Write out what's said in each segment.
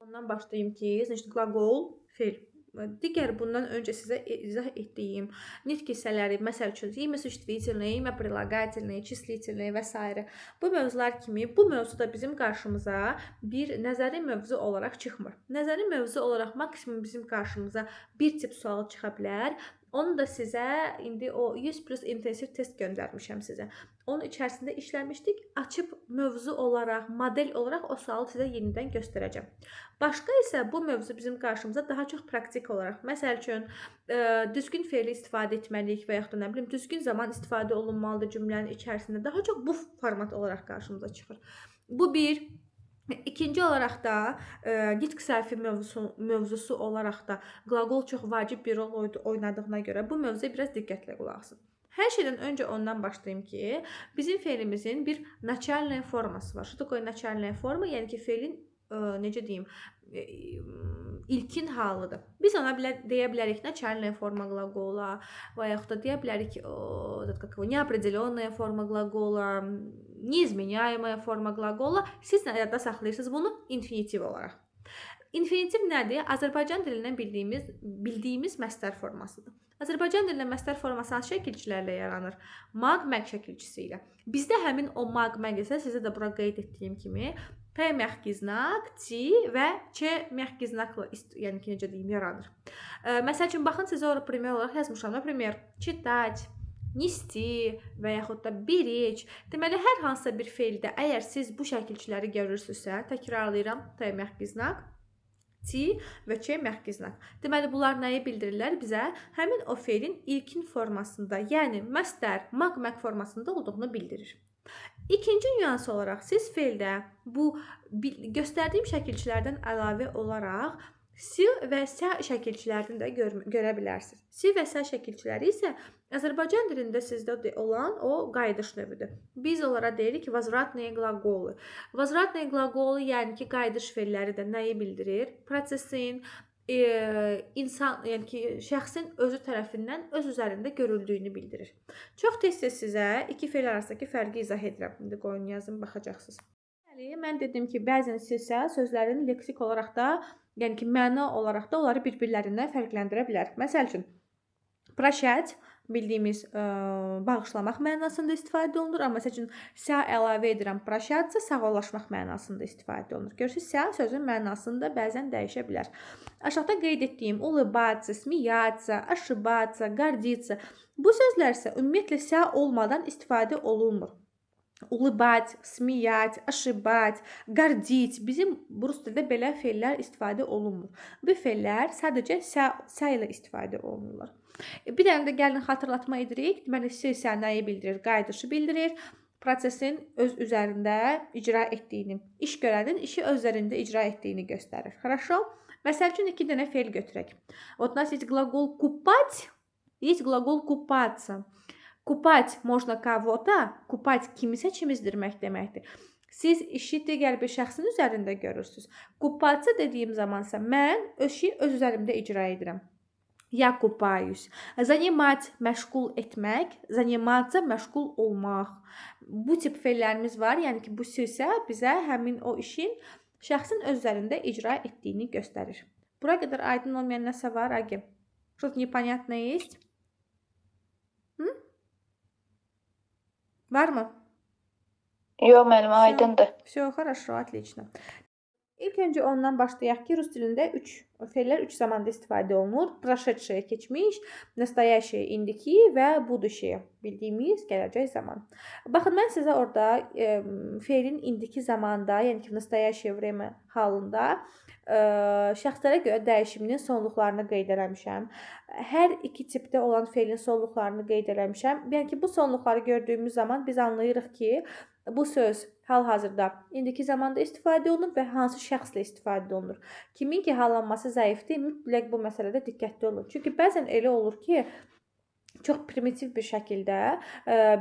Ondan başlayım ki, значит, глагол, feil. Digər bundan öncə sizə izah etdiyim nitq hissələri, məsəl üçün, имя существительное, имя прилагательное, числительное və s. Bu mövzular kimi bu mövzu da bizim qarşımıza bir nəzəri mövzu olaraq çıxmır. Nəzəri mövzu olaraq maksimum bizim qarşımıza bir tip sual çıxa bilər. Onu da sizə indi o 100 plus intensiv test göndərmişəm sizə. Onun içərisində işləmişdik. Açıb mövzu olaraq, model olaraq o sualı sizə yenidən göstərəcəm. Başqa isə bu mövzu bizim qarşımıza daha çox praktik olaraq, məsəl üçün, düzgün feili istifadə etməliyik və yaxud da nə bilim, düzgün zaman istifadə olunmalıdır cümlənin içərisində. Daha çox bu format olaraq qarşımıza çıxır. Bu bir. İkinci olaraq da nitq səhvi mövzusu olaraq da qlaqol çox vacib bir rol oynadığına görə bu mövzuya biraz diqqətlə qulaq asın. Hər şeydən öncə ondan başlayım ki, bizim feilimizin bir начальная forması var. Что такое начальная forma? Yəni ki, feilin necə deyim, ilkin halıdır. Biz ona bilə, deyə bilərik начальная forma глагола və yaxud da deyə bilərik как его, неопределенная forma глагола, неизменяемая forma глагола. Siz nə yadda saxlayırsınız bunu infinitiv olaraq. İnfinitiv nədir? Azərbaycan dilindən bildiyimiz məstər formasıdır. Azərbaycan dilində məstər forması hansı şəkilçilərlə yaranır? Maq, məq şəkilçisi ilə. Bizdə həmin o maq, məq isə sizə də bura qeyd etdiyim kimi P мягкий знак, T və Ç мягкий знакla, yəni ki, necə deyim, yaranır. Məsəl üçün, baxın, sizə ora пример olaraq yazmışam. Например, читать, нести və yaxud da беречь. Deməli, hər hansısa bir feildə əgər siz bu şəkilçiləri görürsünüzsə, təkrarlayıram, P мягкий знак, T və Ç мягкий знак. Deməli, bunlar nəyi bildirirlər bizə? Həmin o feilin ilkin formasında, yəni məstər, maq, məq formasında olduğunu bildirir. İkinci nüans olaraq siz feildə bu göstərdiyim şəkilçilərdən əlavə olaraq si və sə şəkilçilərini də görə bilərsiniz. Si və sə şəkilçiləri isə Azərbaycan dilində sizdə olan o qayıdış növüdür. Biz onlara deyirik ki, возвратные глаголы. Возвратные глаголы, yəni ki, qayıdış feilləri də nəyi bildirir? Prosesin insan, yəni ki, şəxsin özü tərəfindən öz üzərində görüldüyünü bildirir. Çox tez-tez sizə iki feil arasındakı fərqi izah edirəm. İndi qoyun yazım, baxacaqsınız. Deməli, mən dedim ki, bəzən sizsə sözlərin leksik olaraq da, yəni ki, məna olaraq da onları bir-birlərindən fərqləndirə bilər. Məsəl üçün, прощать bildiyimiz bağışlamaq mənasında istifadə olunur, amma məsəl üçün ся əlavə edirəm, прощаться sağollaşmaq mənasında istifadə olunur. Görürsüz, ся sözün mənasında bəzən dəyişə bilər. Aşağıda qeyd etdiyim улыбаться, смеяться, ошибаться, гордиться bu sözlər isə ümumiyyətlə ся olmadan istifadə olunmur. Улыбать, смеять, ошибать, гордить. Bizim rus dilində belə feillər istifadə olunmur. Bu feillər sadəcə ся, ся ilə istifadə olunurlar. Bir dənə də gəlin xatırlatma edirik. Deməli, si ся nəyi bildirir? Qayıdışı bildirir. Prosesin öz üzərində icra etdiyini, iş görənin işi öz üzərində icra etdiyini göstərir. Хорошо? Məsəl üçün, iki dənə feil götürək. Вот у нас есть глагол купать, есть глагол купаться. Купать можно кого-то, купать kimisə çimizdirmək deməkdir. Siz işi digər bir şəxsin üzərində görürsünüz. Купаться dediyim zamansa mən işi öz üzərimdə icra edirəm. Я купаюсь. Занимать məşğul etmək, заниматься məşğul olmaq. Bu tip feillərimiz var. Yəni ki, bu isə bizə həmin o işin şəxsin öz üzərində icra etdiyini göstərir. Bura qədər aydın olmayan nəsə var, Agi? Что-то непонятное есть? Hı? Var mı? Yox müəllim, aydındır. Всё хорошо, отлично. İlk öncə ondan başlayaq ki, rus dilində 3 feillər 3 zamanda istifadə olunur. Прошедшее keçmiş, настоящее indiki və будущее bildiyimiz gələcək zaman. Baxın, mən sizə orada feilin indiki zamanda, yəni ki, настоящее время halında şəxslərə görə dəyişiminin sonluqlarını qeyd eləmişəm. Hər iki tipdə olan feilin sonluqlarını qeyd eləmişəm. Yəni ki, bu sonluqları gördüyümüz zaman biz anlayırıq ki, bu söz hal-hazırda indiki zamanda istifadə olunur və hansı şəxslə istifadə olunur. Kimin ki hallanması zəifdir, mütləq bu məsələdə diqqətli olun. Çünki bəzən elə olur ki, çox primitiv bir şəkildə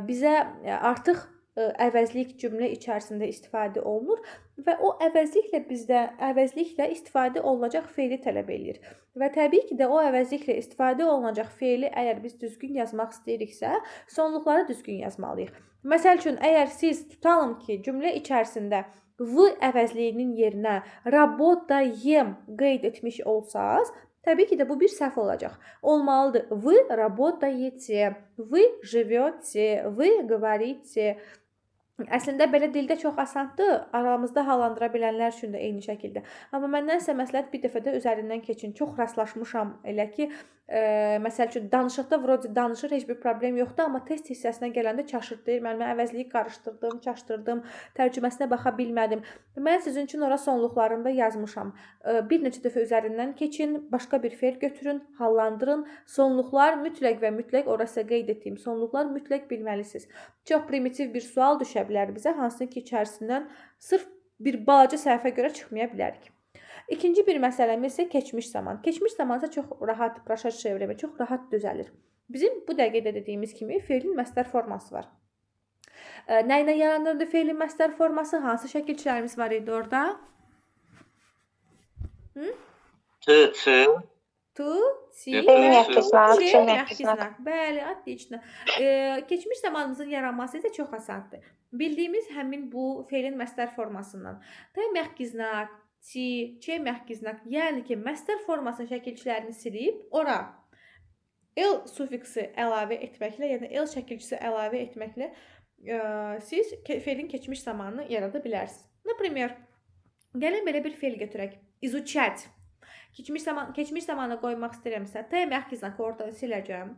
bizə artıq əvəzlik cümlə içərisində istifadə olunur və o əvəzliklə bizdə əvəzliklə istifadə olunacaq feili tələb eləyir. Və təbii ki də o əvəzliklə istifadə olunacaq feili əgər biz düzgün yazmaq istəyiriksə, sonluqları düzgün yazmalıyıq. Məsəl üçün, əgər siz tutalım ki, cümlə içərisində V əvəzliyinin yerinə работаем qeyd etmiş olsaz, təbii ki də bu bir səhv olacaq. Olmalıdır. Вы работаете, вы живете, вы говорите. Əslində belə dildə çox asandır. Aramızda hallandıra bilənlər üçün də eyni şəkildə. Amma məndən isə məsləhət bir dəfə də üzərindən keçin. Çox rastlaşmışam elə ki, məsəl üçün danışıqda вроде danışır, heç bir problem yoxdur, amma test hissəsinə gələndə çaşır, deyir, müəllimə əvəzliyi qarışdırdım, çaşdırdım, tərcüməsinə baxa bilmədim. Mən sizin üçün ora sonluqlarında yazmışam. Bir neçə dəfə üzərindən keçin, başqa bir fe'l götürün, hallandırın. Sonluqlar mütləq və mütləq ora sizə qeyd etdiyim sonluqlar mütləq bilməlisiniz. Çox primitiv bir sual düşə bilər bizə, hansını ki içərisindən sırf bir balaca səhvə görə çıxmaya bilərik. İkinci bir məsələmiz isə keçmiş zaman. Keçmiş zaman isə çox rahat, прошедшее время çox rahat düzəlir. Bizim bu dəqiqədə dediyimiz kimi fe'lin məstər forması var. Nə ilə yaranırdı fe'lin məstər forması? Hansı şəkilçilərimiz var idi orada? Hı? T, Ç, T, T, T, мягкий знак, Ç, Ч мягкий мягкий знак. знак. Bəli, отлично. Keçmiş zamanımızın yaranması isə çox asandır. Bildiyimiz həmin bu fe'lin məstər formasından. T мягкий знак, T, Ç мягкий знак, yəni ki, məstər formasının şəkilçilərini silib ora L sufiksi əlavə etməklə, yəni L şəkilçisi əlavə etməklə siz fe'lin keçmiş zamanını yarada bilərsiniz. Например, gəlin belə bir fe'l götürək. Изучать. Keçmiş zamana qoymaq istəyirəmsə, T мягкий знак oradan siləcəm.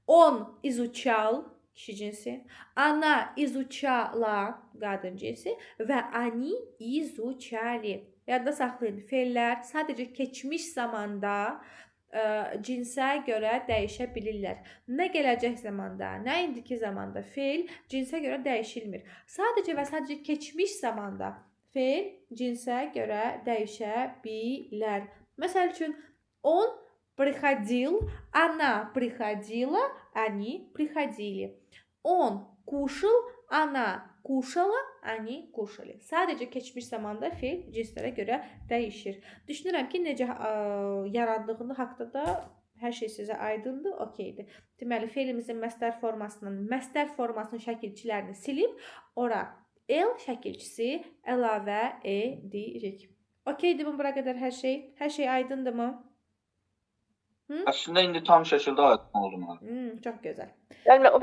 Он изучал kişi cinsi, она изучала qadın cinsi və они изучали. Yadda saxlayın, fe'llər sadəcə keçmiş zamanda cinsə görə dəyişə bilirlər. Nə gələcək zamanda, nə indiki zamanda fe'l cinsə görə dəyişilmir. Sadəcə və sadəcə keçmiş zamanda fe'l cinsə görə dəyişə bilər. Məsəl üçün, он приходил, она приходила, они приходили. Он кушал, она кушала, они кушали. Sadəcə keçmiş zamanda fe'l cinslərə görə dəyişir. Düşünürəm ki, necə yarandığını haqqda da hər şey sizə aydındır, okeydir. Deməli, fe'limizin məstər formasının məstər formasının şəkilçilərini silib ora L şəkilçisi əlavə edirik. Okeydir mi bura qədər hər şey? Hər şey aydındırmı? Hı? Əslində indi tam şəkildə aydın oldu mənə. Çox gözəl. Müəllimə, o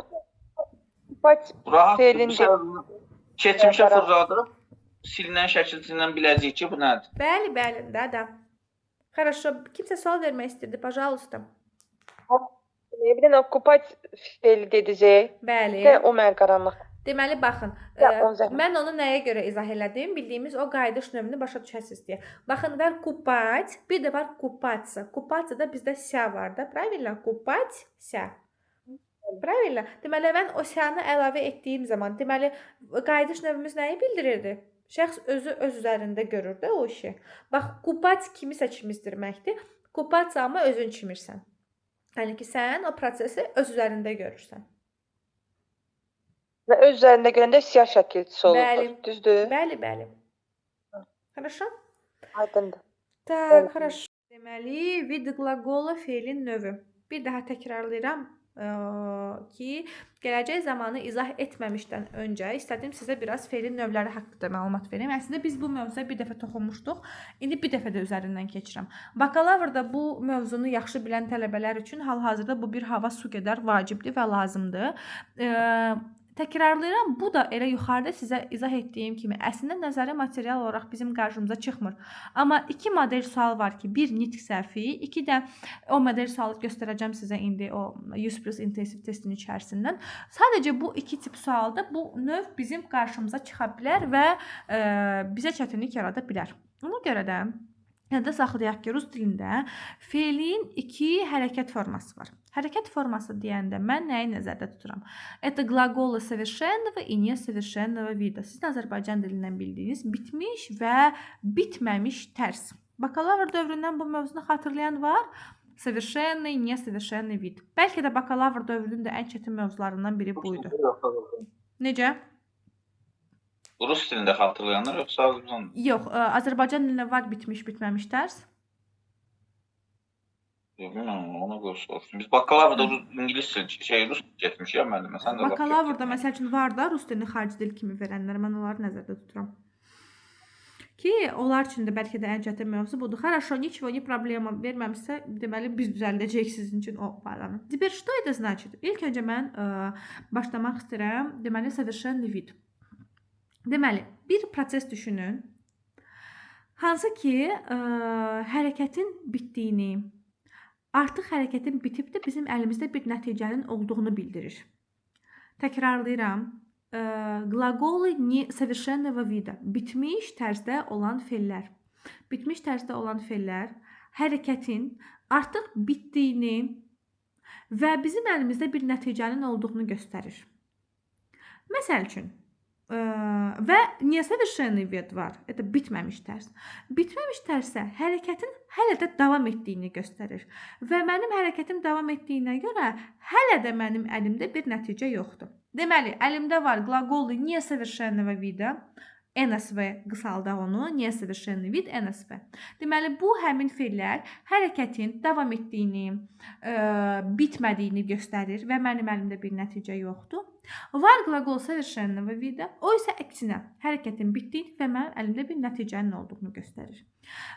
купать Rahat fe'lin bir səbəbi keçmişə fırladıb silinən şəkilçisindən biləcəyik ki, bu nədir? Bəli, bəli, да, да. Хорошо. Kimsə sual vermək istəyirdi, пожалуйста. Bir dənə купать fe'li dedizək. Bəli. Bir də o mənə qaranlıq. Deməli, baxın, Ya, on zəhmət. mən onu nəyə görə izah elədim? Bildiyimiz o qayıdış növünü başa düşəsiniz deyə. Baxın, var купать, bir də var купаться. Купаться da bizdə ся var da, правильно? Купать ся. Правильно? Deməli, mən o ся-nı əlavə etdiyim zaman, deməli, qayıdış növümüz nəyi bildirirdi? Şəxs özü öz üzərində görür də o işi. Bax, купать kimisə çimizdirməkdir. Купаться amma özün çimirsən. Yəni ki, sən o prosesi öz üzərində görürsən. Və öz üzərində görəndə ся şəkilçisi olur. Bəli. Düzdür? Bəli, bəli. Хорошо? Aydındır. Так, Bəli. хорошо. Deməli, вид глагола fe'lin növü. Bir daha təkrarlayıram ki, gələcək zamanı izah etməmişdən öncə istədim sizə biraz fe'lin növləri haqqında məlumat verim. Əslində biz bu mövzuya bir dəfə toxunmuşduq. İndi bir dəfə də üzərindən keçirəm. Bakalavrda bu mövzunu yaxşı bilən tələbələr üçün hal-hazırda bu bir hava su qədər vacibdir və lazımdır. Təkrarlayıram, bu da elə yuxarıda sizə izah etdiyim kimi əslində nəzəri material olaraq bizim qarşımıza çıxmır. Amma iki model sual var ki, bir nitq səhvi, iki də o model sualı göstərəcəm sizə indi o 100 plus intensiv testin içərisindən. Sadəcə bu iki tip sualda bu növ bizim qarşımıza çıxa bilər və bizə çətinlik yarada bilər. Ona görə də yadda saxlayaq ki, rus dilində fe'lin iki hərəkət forması var. Hərəkət forması deyəndə mən nəyi nəzərdə tuturam? Это глаголы совершенного и несовершенного вида. Sizin Azərbaycan dilindən bildiyiniz bitmiş və bitməmiş tərz. Bakalavr dövründən bu mövzunu xatırlayan var? Совершенный, несовершенный вид. Bəlkə də bakalavr dövrünün də ən çətin mövzularından biri bu idi. Necə? Rus dilində xatırlayanlar yoxsa Azərbaycan? Yox, Azərbaycan dilində var bitmiş, bitməmiş tərz. Bilmirəm, ona görə soruşdum. Biz bakalavrda ingilis dili, şey, rus dili getmişik ya müəllimə. Sən də lap Bakalavrda getdin. Məsəl üçün var da rus dilini xarici dil kimi verənlər, mən onları nəzərdə tuturam. Ki, onlar üçün də bəlkə də ən çətin mövzu budur. Хорошо, ничего, не проблема verməmişsə, deməli biz düzəldəcəyik sizin üçün o falanı. Теперь что это значит? İlk öncə mən başlamaq istəyirəm. Deməli, совершенный вид. Deməli, bir proses düşünün. Hansı ki, hərəkətin bitdiyini, artıq hərəkətin bitib də bizim əlimizdə bir nəticənin olduğunu bildirir. Təkrarlayıram. Глаголы несовершенного вида. Bitmiş tərzdə olan fe'llər. Bitmiş tərzdə olan fe'llər hərəkətin artıq bitdiyini və bizim əlimizdə bir nəticənin olduğunu göstərir. Məsəl üçün, və несовершенный вид var. Это bitməmiş tərz. Bitməmiş tərz isə hərəkətin hələ də davam etdiyini göstərir. Və mənim hərəkətim davam etdiyinə görə hələ də mənim əlimdə bir nəticə yoxdur. Deməli, əlimdə var глаголы несовершенного вида, NSV qısaldaq onu, несовершенный вид NSV. Deməli, bu həmin fe'llər hərəkətin davam etdiyini, bitmədiyini göstərir və mənim əlimdə bir nəticə yoxdur. Var глагол совершенного вида, o isə əksinə hərəkətin bitdiyini və mənim əlimdə bir nəticənin olduğunu göstərir.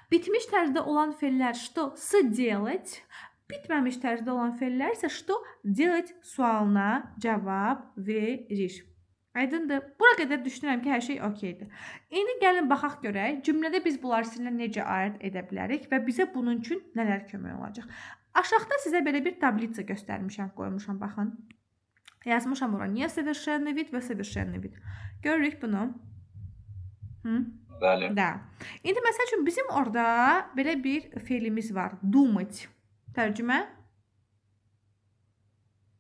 Bitmiş tərzdə olan fe'llər что сделать, bitməmiş tərzdə olan fe'llər isə что делать sualına cavab verir. Aydındır? Bura qədər düşünürəm ki, hər şey okeydir. İndi gəlin baxaq görək, cümlədə biz bunları sizinlə necə ayırd edə bilərik və bizə bunun üçün nələr kömək olacaq. Aşağıda sizə belə bir таблица göstərmişəm, qoymuşam, baxın. Yazmışam ora несовершенный вид və совершенный вид. Görürük bunu. Hı? Bəli. Да. İndi məsəl üçün bizim orada belə bir fe'limiz var. Думать. Tərcümə?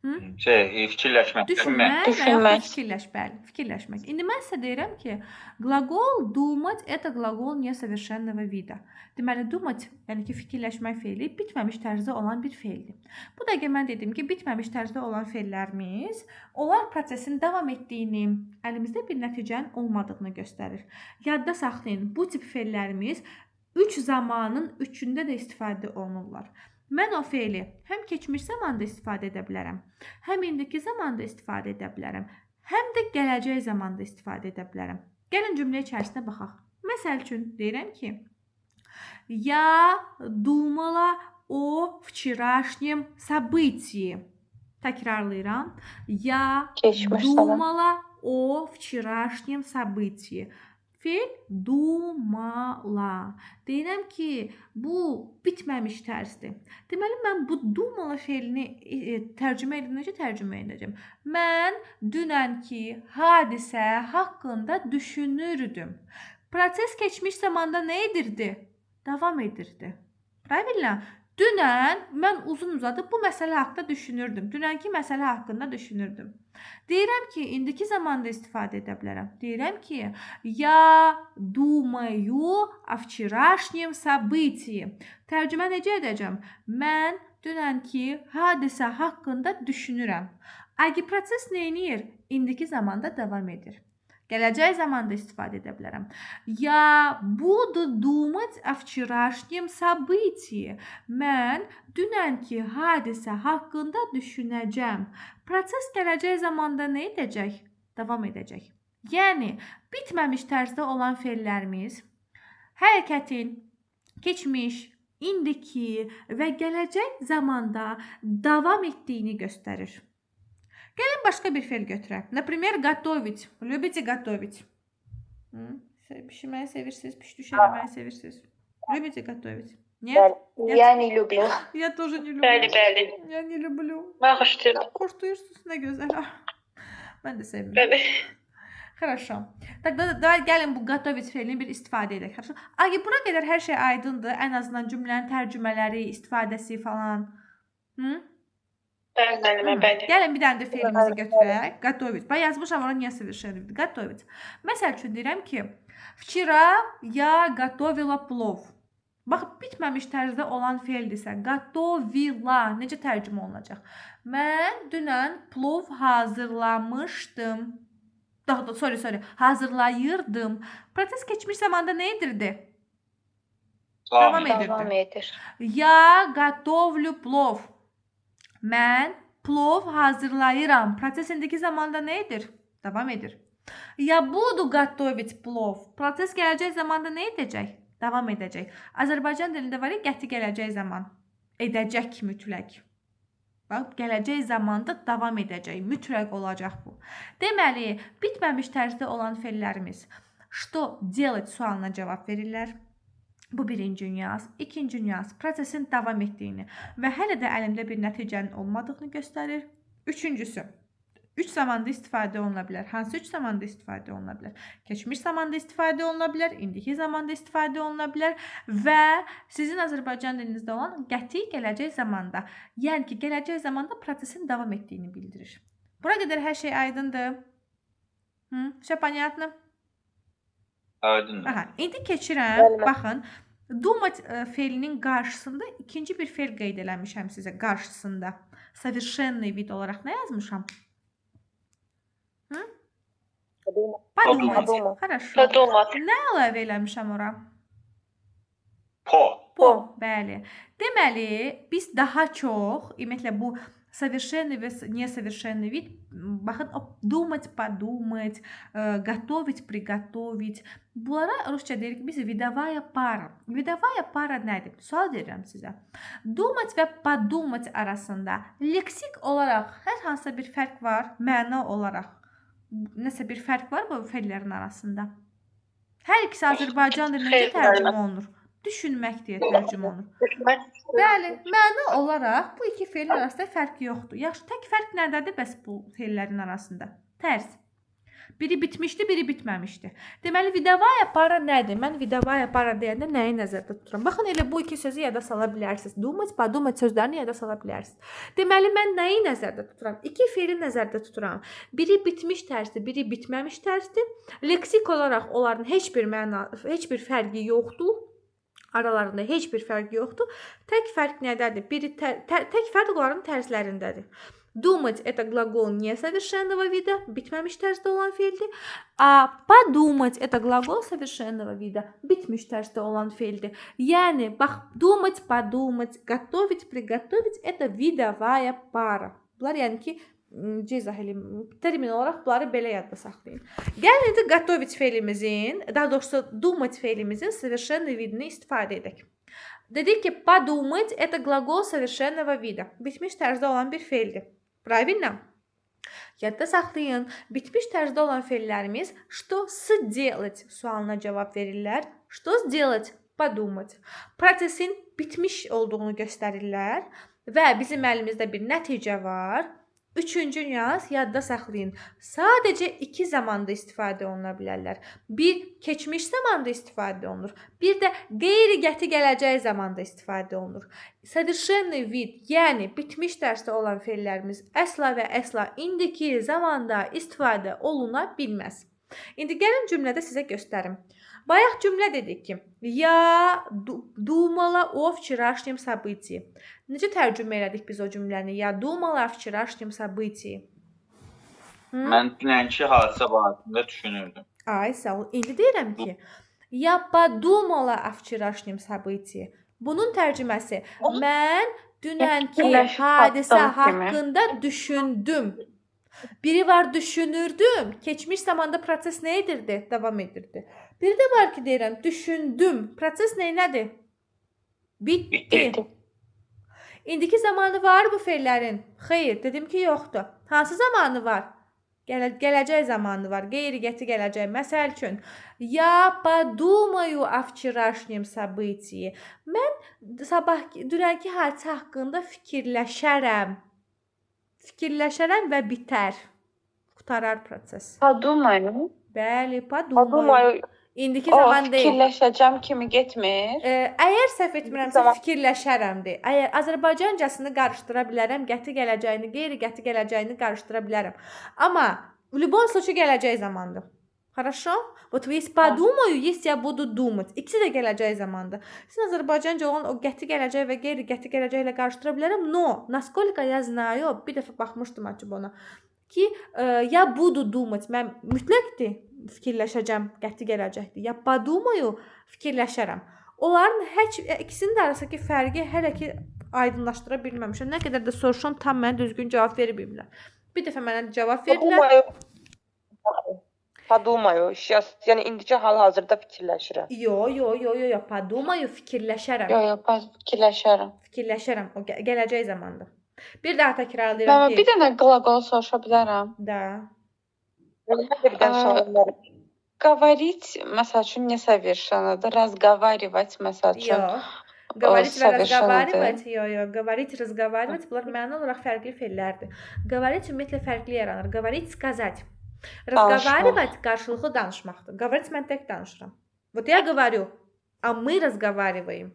Hı? Şey, fikirləşmək, düşünmək. Düşünmək və yaxud da Düşünmək. fikirləş, bəli, fikirləşmək. İndi mən sizə deyirəm ki, глагол думать это глагол несовершенного вида. Deməli, думать, yəni ki, fikirləşmək fe'li bitməmiş tərzdə olan bir fe'ldir. Bu dəqiqə mən dedim ki, bitməmiş tərzdə olan fe'llərimiz, onlar prosesin davam etdiyini, əlimizdə bir nəticənin olmadığını göstərir. Yadda saxlayın, bu tip fe'llərimiz 3 zamanın üçündə də istifadə olunurlar. Mən o fe'li həm keçmiş zamanda istifadə edə bilərəm, həm indiki zamanda istifadə edə bilərəm, həm də gələcək zamanda istifadə edə bilərəm. Gəlin cümlə içərisində baxaq. Məsəl üçün deyirəm ki, я думала о вчерашнем событии. Təkrarlayıram. Я Keçmiş zaman. думала о вчерашнем событии. Fe'l думала. Deyirəm ki, bu bitməmiş tərzdir. Deməli mən bu думала fe'lini tərcümə edib necə tərcümə edəcəm? Mən dünənki hadisə haqqında düşünürdüm. Proses keçmiş zamanda nə edirdi? Davam edirdi. Правильно? Dünən mən uzun uzadı bu məsələ haqqında düşünürdüm. Dünənki məsələ haqqında düşünürdüm. Deyirəm ki, indiki zamanda istifadə edə bilərəm. Deyirəm ki, я думаю о вчерашнем событии. Tərcümə necə edəcəm? Mən dünənki hadisə haqqında düşünürəm. Agi proses nə edir? İndiki zamanda davam edir. Gələcək zamanda istifadə edə bilərəm. Я буду думать о вчерашнем событии. Mən dünənki hadisə haqqında düşünəcəm. Proses gələcək zamanda nə edəcək? Davam edəcək. Yəni bitməmiş tərzdə olan fe'llərimiz hərəkətin keçmiş, indiki və gələcək zamanda davam etdiyini göstərir. Gəlin başqa bir fe'l götürək. Например, готовить. Любите готовить? Hı? Pişirməyi sevirsiniz, pişdi eləməyi sevirsiniz? Любите готовить? Нет? Bəli. Я не люблю. Я тоже не люблю. Bəli, bəli. Я не люблю. Bağışlayıram. Xoşlayırsınız, nə gözəl. Mən də sevmirəm. Bəli. Хорошо. Тогда давай gəlin bu готовить fe'lini bir istifadə edək. Хорошо. Agi bura qədər hər şey aydındır. Ən azından cümlənin tərcümələri, istifadəsi falan. Hı? Bəli, müəllimə, bəli. Gəlin bir dənə də fe'limizi götürək. Готовить. Bax yazmışam ora несовершенный вид. Готовить. Məsəl üçün deyirəm ki, вчера я готовила плов. Bax bitməmiş tərzdə olan fe'ldirsə, готовила necə tərcümə olunacaq? Mən dünən plov hazırlamışdım. Daha da sorry, sorry, hazırlayırdım. Proses keçmiş zamanda nə edirdi? Davam Davam edir. edirdi. Davam edir. Я готовлю plov. Mən plov hazırlayıram. Proses indiki zamanda nə edir? Davam edir. Я буду готовить plov. Proses gələcək zamanda nə edəcək? Davam edəcək. Azərbaycan dilində var ya qəti gələcək zaman. Edəcək mütləq. Bax, gələcək zamanda davam edəcək, mütləq olacaq bu. Deməli, bitməmiş tərzdə olan fe'llərimiz что делать sualına cavab verirlər. Bu birinci nüans. İkinci nüans prosesin davam etdiyini və hələ də əlimdə bir nəticənin olmadığını göstərir. Üçüncüsü, üç zamanda istifadə oluna bilər. Hansı üç zamanda istifadə oluna bilər? Keçmiş zamanda istifadə oluna bilər, indiki zamanda istifadə oluna bilər və sizin Azərbaycan dilinizdə olan qəti gələcək zamanda. Yəni ki, gələcək zamanda prosesin davam etdiyini bildirir. Bura qədər hər şey aydındır? Hı? Всё понятно? Aydındır. Aha, indi keçirəm. Bəli. Baxın, думать fe'linin qarşısında ikinci bir fe'l qeyd eləmişəm sizə qarşısında. Совершенный вид olaraq nə yazmışam? Hı? Подумать. Подумать. Подумать. Хорошо. Подумать. Nə əlavə eləmişəm ora? Po. Po. Bəli. Deməli, biz daha çox, ümumiyyətlə bu совершенный və несовершенный вид, baxın, думать, подумать, готовить, приготовить. Bunlara rusca deyirik biz видовая пара. Видовая пара nədir? Sual verirəm sizə. Думать və подумать arasında leksik olaraq hər hansısa bir fərq var, məna olaraq. Nəsə bir fərq var bu fe'llərin arasında? Hər ikisi Azərbaycan dilində necə Xeyr, tərcümə olunur? Düşünmək deyə tərcümə olunur. Düşünmək. Bəli, məna olaraq bu iki fe'lin arasında fərq yoxdur. Yaxşı, tək fərq nədədir bəs bu fe'llərin arasında? Tərz. Biri bitmişdi, biri bitməmişdi. Deməli, видовая пара nədir? Mən видовая пара deyəndə nəyi nəzərdə tuturam? Baxın, elə bu iki sözü yada sala bilərsiniz. Думать, подумать sözlərini yada sala bilərsiniz. Deməli, mən nəyi nəzərdə tuturam? İki fe'li nəzərdə tuturam. Biri bitmiş tərzdir, biri bitməmiş tərzdir. Leksik olaraq onların heç bir məna, heç bir fərqi yoxdur. Aralarında heç bir fərq yoxdur. Tək fərq nədədir? Biri tə, tə, tək fərq onların tərzlərindədir. Думать это глагол несовершенного вида, bitməmiş tərzdə olan fe'ldir. А подумать это глагол совершенного вида, bitmiş tərzdə olan fe'ldir. Yəni bax, думать, подумать, готовить, приготовить это видовая пара. Bunlar yəni ki, necə izah eləyim? Termin olaraq bunları belə yadda saxlayın. Gəlin indi готовить fe'limizin, daha doğrusu думать fe'limizin совершенный видini istifadə edək. Dedik ki, подумать это глагол совершенного вида. Bitmiş tərzdə olan bir fe'ldir. Правильно? Yadda saxlayın. Bitmiş tərzdə olan fe'llərimiz что сделать sualına cavab verirlər. Что сделать? Подумать. Prosesin bitmiş olduğunu göstərirlər və bizim əlimizdə bir nəticə var. Üçüncü nüans, yadda saxlayın. Sadəcə iki zamanda istifadə oluna bilərlər. Bir keçmiş zamanda istifadə olunur. Bir də qeyri-qəti gələcək zamanda istifadə olunur. Совершенный вид, yəni bitmiş tərzdə olan fe'llərimiz əsla və əsla indiki zamanda istifadə oluna bilməz. İndi gəlin cümlədə sizə göstərim. Bayaq cümlə dedik ki, я думала о вчерашнем событии. Necə tərcümə elədik biz o cümləni? Я думала о вчерашнем событии. Hı? Mən dünənki hadisə barəsində düşünürdüm. Ay, sağ ol. İndi deyirəm ki, я подумала о вчерашнем событии. Bunun tərcüməsi: mən dünənki Fikirləşib hadisə tapdım kimi. haqqında düşündüm. Biri var düşünürdüm. Keçmiş zamanda proses nə edirdi? Davam edirdi. Biri də var ki, deyirəm, düşündüm. Proses nədir? Bitdi. Bitdi. İndiki zamanı var bu fe'llərin? Xeyr, dedim ki, yoxdur. Hansı zamanı var? Gələcək zamanı var. Qeyri-qəti gələcək. Məsəl üçün, я подумаю о вчерашнем событии. Mən sabah dünənki hadisə haqqında fikirləşərəm. Fikirləşərəm və bitər. Qurtarar proses. Подумаю. Bəli, подумаю. Подумаю. İndiki O zaman deyil. fikirləşəcəm kimi getmir. Əgər səhv etmirəmsə Zaman. fikirləşərəmdir. Əgər Azərbaycancasını qarışdıra bilərəm, qəti gələcəyini, qeyri-qəti gələcəyini qarışdıra bilərəm. Amma в любом случае gələcək zamandır. Хорошо? Вот есть подумаю, есть я буду думать. İkisi də gələcək zamandır. Sizin Azərbaycanca olan o qəti gələcək və qeyri-qəti gələcəklə qarışdıra bilərəm. Но, насколько я знаю, bir dəfə baxmışdım açıb ona ki, я буду думать. Mən mütləqdir fikirləşəcəm, qəti gələcəkdir. Я подумаю, fikirləşərəm. Onların heç ikisinin də arasındakı fərqi hələ ki aydınlaşdıra bilməmişəm. Nə qədər də soruşsam tam mənə düzgün cavab verə bilmirlər. Bir dəfə mənə cavab verdilər. Подумаю. Подумаю. Сейчас, yəni indiki hal-hazırda fikirləşirəm. Yo, yo, yo, yo, yo. Подумаю, fikirləşərəm. Yo, yo, fikirləşərəm. Fikirləşərəm. O gələcək zamandır. Bir daha təkrarlayıram Məmə, ki, bir dənə qlaqol soruşa bilərəm. Da. Mənim də bir dənə sualım var. Говорить, məsəl üçün, несовершенноdır. Разговаривать, məsəl üçün, Yox. Говорить və совершенноdır. разговаривать, yo, yo, говорить, разговаривать bunlar məna olaraq fərqli fe'llərdir. Говорить ümumiyyətlə fərqli yaranır. Говорить, сказать. Разговаривать qarşılıqlı danışmaqdır. Говорить mən tək danışıram. Вот я говорю, а мы разговариваем.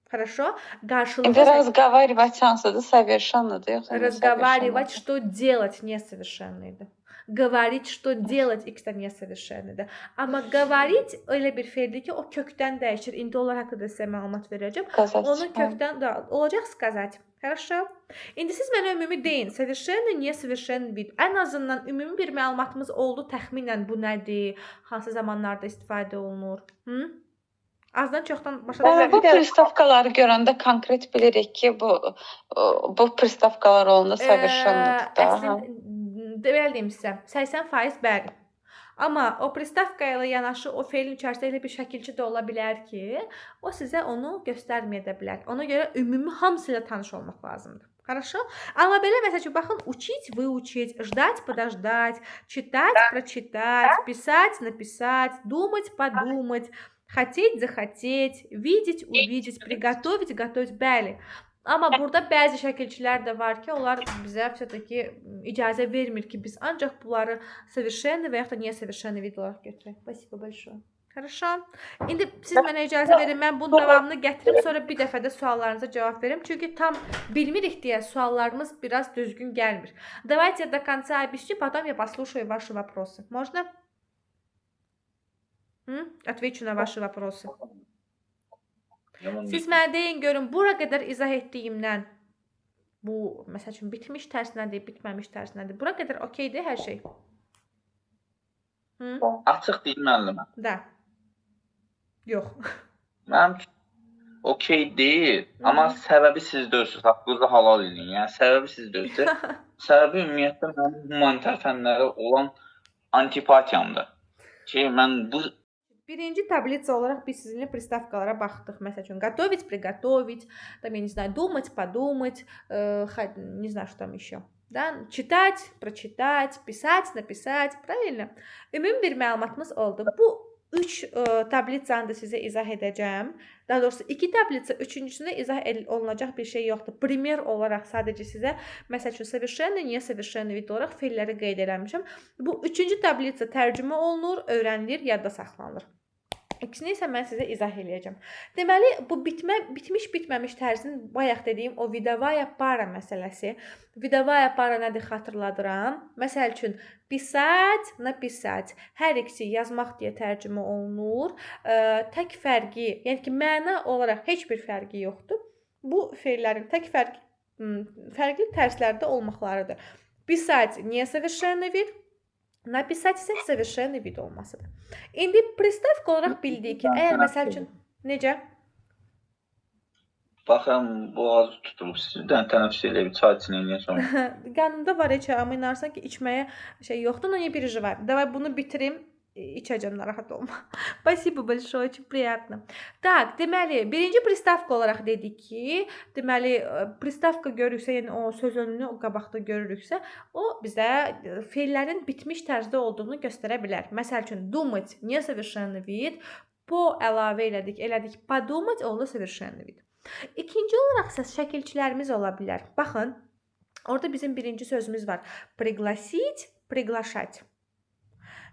Хорошо? Qarşılıqlı İndi разговаривать hansıdır? Совершенноdır, yoxsa Разговаривать, несовершенноdır? что делать несовершенныйdır. Говорить, что делать ikisi də несовершенныйdır. Amma говорить elə bir fe'ldir ki, o kökdən dəyişir. İndi onlar haqqında sizə məlumat verəcəm. Сказать. Onun Hə. kökdən də olacaq сказать. Хорошо? İndi siz mənə ümumi deyin. Совершенный, несовершенный вид. Ən azından ümumi bir məlumatımız oldu təxminən bu nədir, hansı zamanlarda istifadə olunur. Hı? Azdan çoxdan başa Məmə, düşdünüz? bu Bir də- pristavkaları görəndə konkret bilirik ki, bu pristavkalar olanda совершенноdur da. Hə. Əslində belə deyim sizə, 80% bəli. Amma o pristavka ilə yanaşı o feilin içərisində elə bir şəkilçi də ola bilər ki, o sizə onu göstərməyə də bilər. Ona görə ümumi hamısı ilə tanış olmaq lazımdır. Хорошо? Amma belə məsəl üçün baxın, учить, выучить, ждать, подождать, читать, прочитать, писать, написать, думать, подумать, хотеть, захотеть, видеть, увидеть, приготовить, готовить. Bəli. Amma burada bəzi şəkilçilər də var ki, onlar bizə все-таки icazə vermir ki, biz ancaq bunları совершенный və yaxud da несовершенный вид olaraq götürək. Спасибо большое. Хорошо. İndi siz mənə icazə verin, mən bunun davamını gətirim, sonra bir dəfə də suallarınıza cavab verim. Çünki tam bilmirik deyə suallarımız biraz düzgün gəlmir. Давайте я до конца объясню, потом я послушаю ваши вопросы. Можно? Hı? Отвечу на ваши вопросы. Yaman Siz mənə deyin görün, bura qədər izah etdiyimdən bu məsəl üçün bitmiş tərs nədir, bitməmiş tərs nədir? Bura qədər okeydir hər şey. Hı? Açıq deyim müəllimə. Da. Yox. Mənim üçün okey deyil, amma səbəbi siz deyilsiniz. Haqqınızı halal edin. Yəni səbəbi siz deyilsiniz. Səbəbi ümumiyyətlə mənim humanitar fənlərə olan antipatiyamdır. Ki mən bu Birinci таблица olaraq biz sizinlə приставкаlara baxdıq. Məsəl üçün, готовить, приготовить, там, я не знаю, думать, подумать, не знаю, что там еще. Да? Читать, прочитать, писать, написать, правильно? Ümumi bir məlumatımız oldu. Bu üç tablitsanı da sizə izah edəcəm. Daha doğrusu iki tablitsa, üçüncüsündə izah olunacaq bir şey yoxdur. Пример olaraq sadəcə sizə məsəl üçün совершенный, несовершенный вид olaraq fe'lləri qeyd eləmişəm. Bu üçüncü tablitsa tərcümə olunur, öyrənilir, yadda saxlanılır. İkisini isə mən sizə izah eləyəcəm. Deməli, bu bitmə, bitmiş, bitməmiş tərzinin bayaq dediyim o vidovая пара məsələsi. Vidovая пара nədir xatırladıram. Məsəl üçün, писать, написать. Hər ikisi yazmaq deyə tərcümə olunur. Tək fərqi, yəni ki, məna olaraq heç bir fərqi yoxdur. Bu fe'llərin tək fərqi fərqli tərzlərdə olmaqlarıdır. Писать несовершенный вид, написать isə совершенный вид olmasıdır. İndi приставка olaraq bildik ki, əgər məsəl üçün necə? Baxıram boğazı tutulub. Sizdən tənəffüs eləyib çay için eləyən sonra. Qanımda var heç, amma inanırsan ki, içməyə şey yoxdur. Но не переживай. Давай bunu bitirim. İçəcəm, narahat olma. Спасибо большое, очень приятно. Так, deməli, birinci приставка olaraq dedik ki, deməli, приставka görürüksə, yəni o söz önünü o qabaqda görürüksə, o bizə fe'llərin bitmiş tərzdə olduğunu göstərə bilər. Məsəl üçün, думать несовершенный вид, по əlavə elədik, elədik подумать oldu совершенный вид. İkinci olaraq isə şəkilçilərimiz ola bilər. Baxın, orada bizim birinci sözümüz var. Пригласить, приглашать.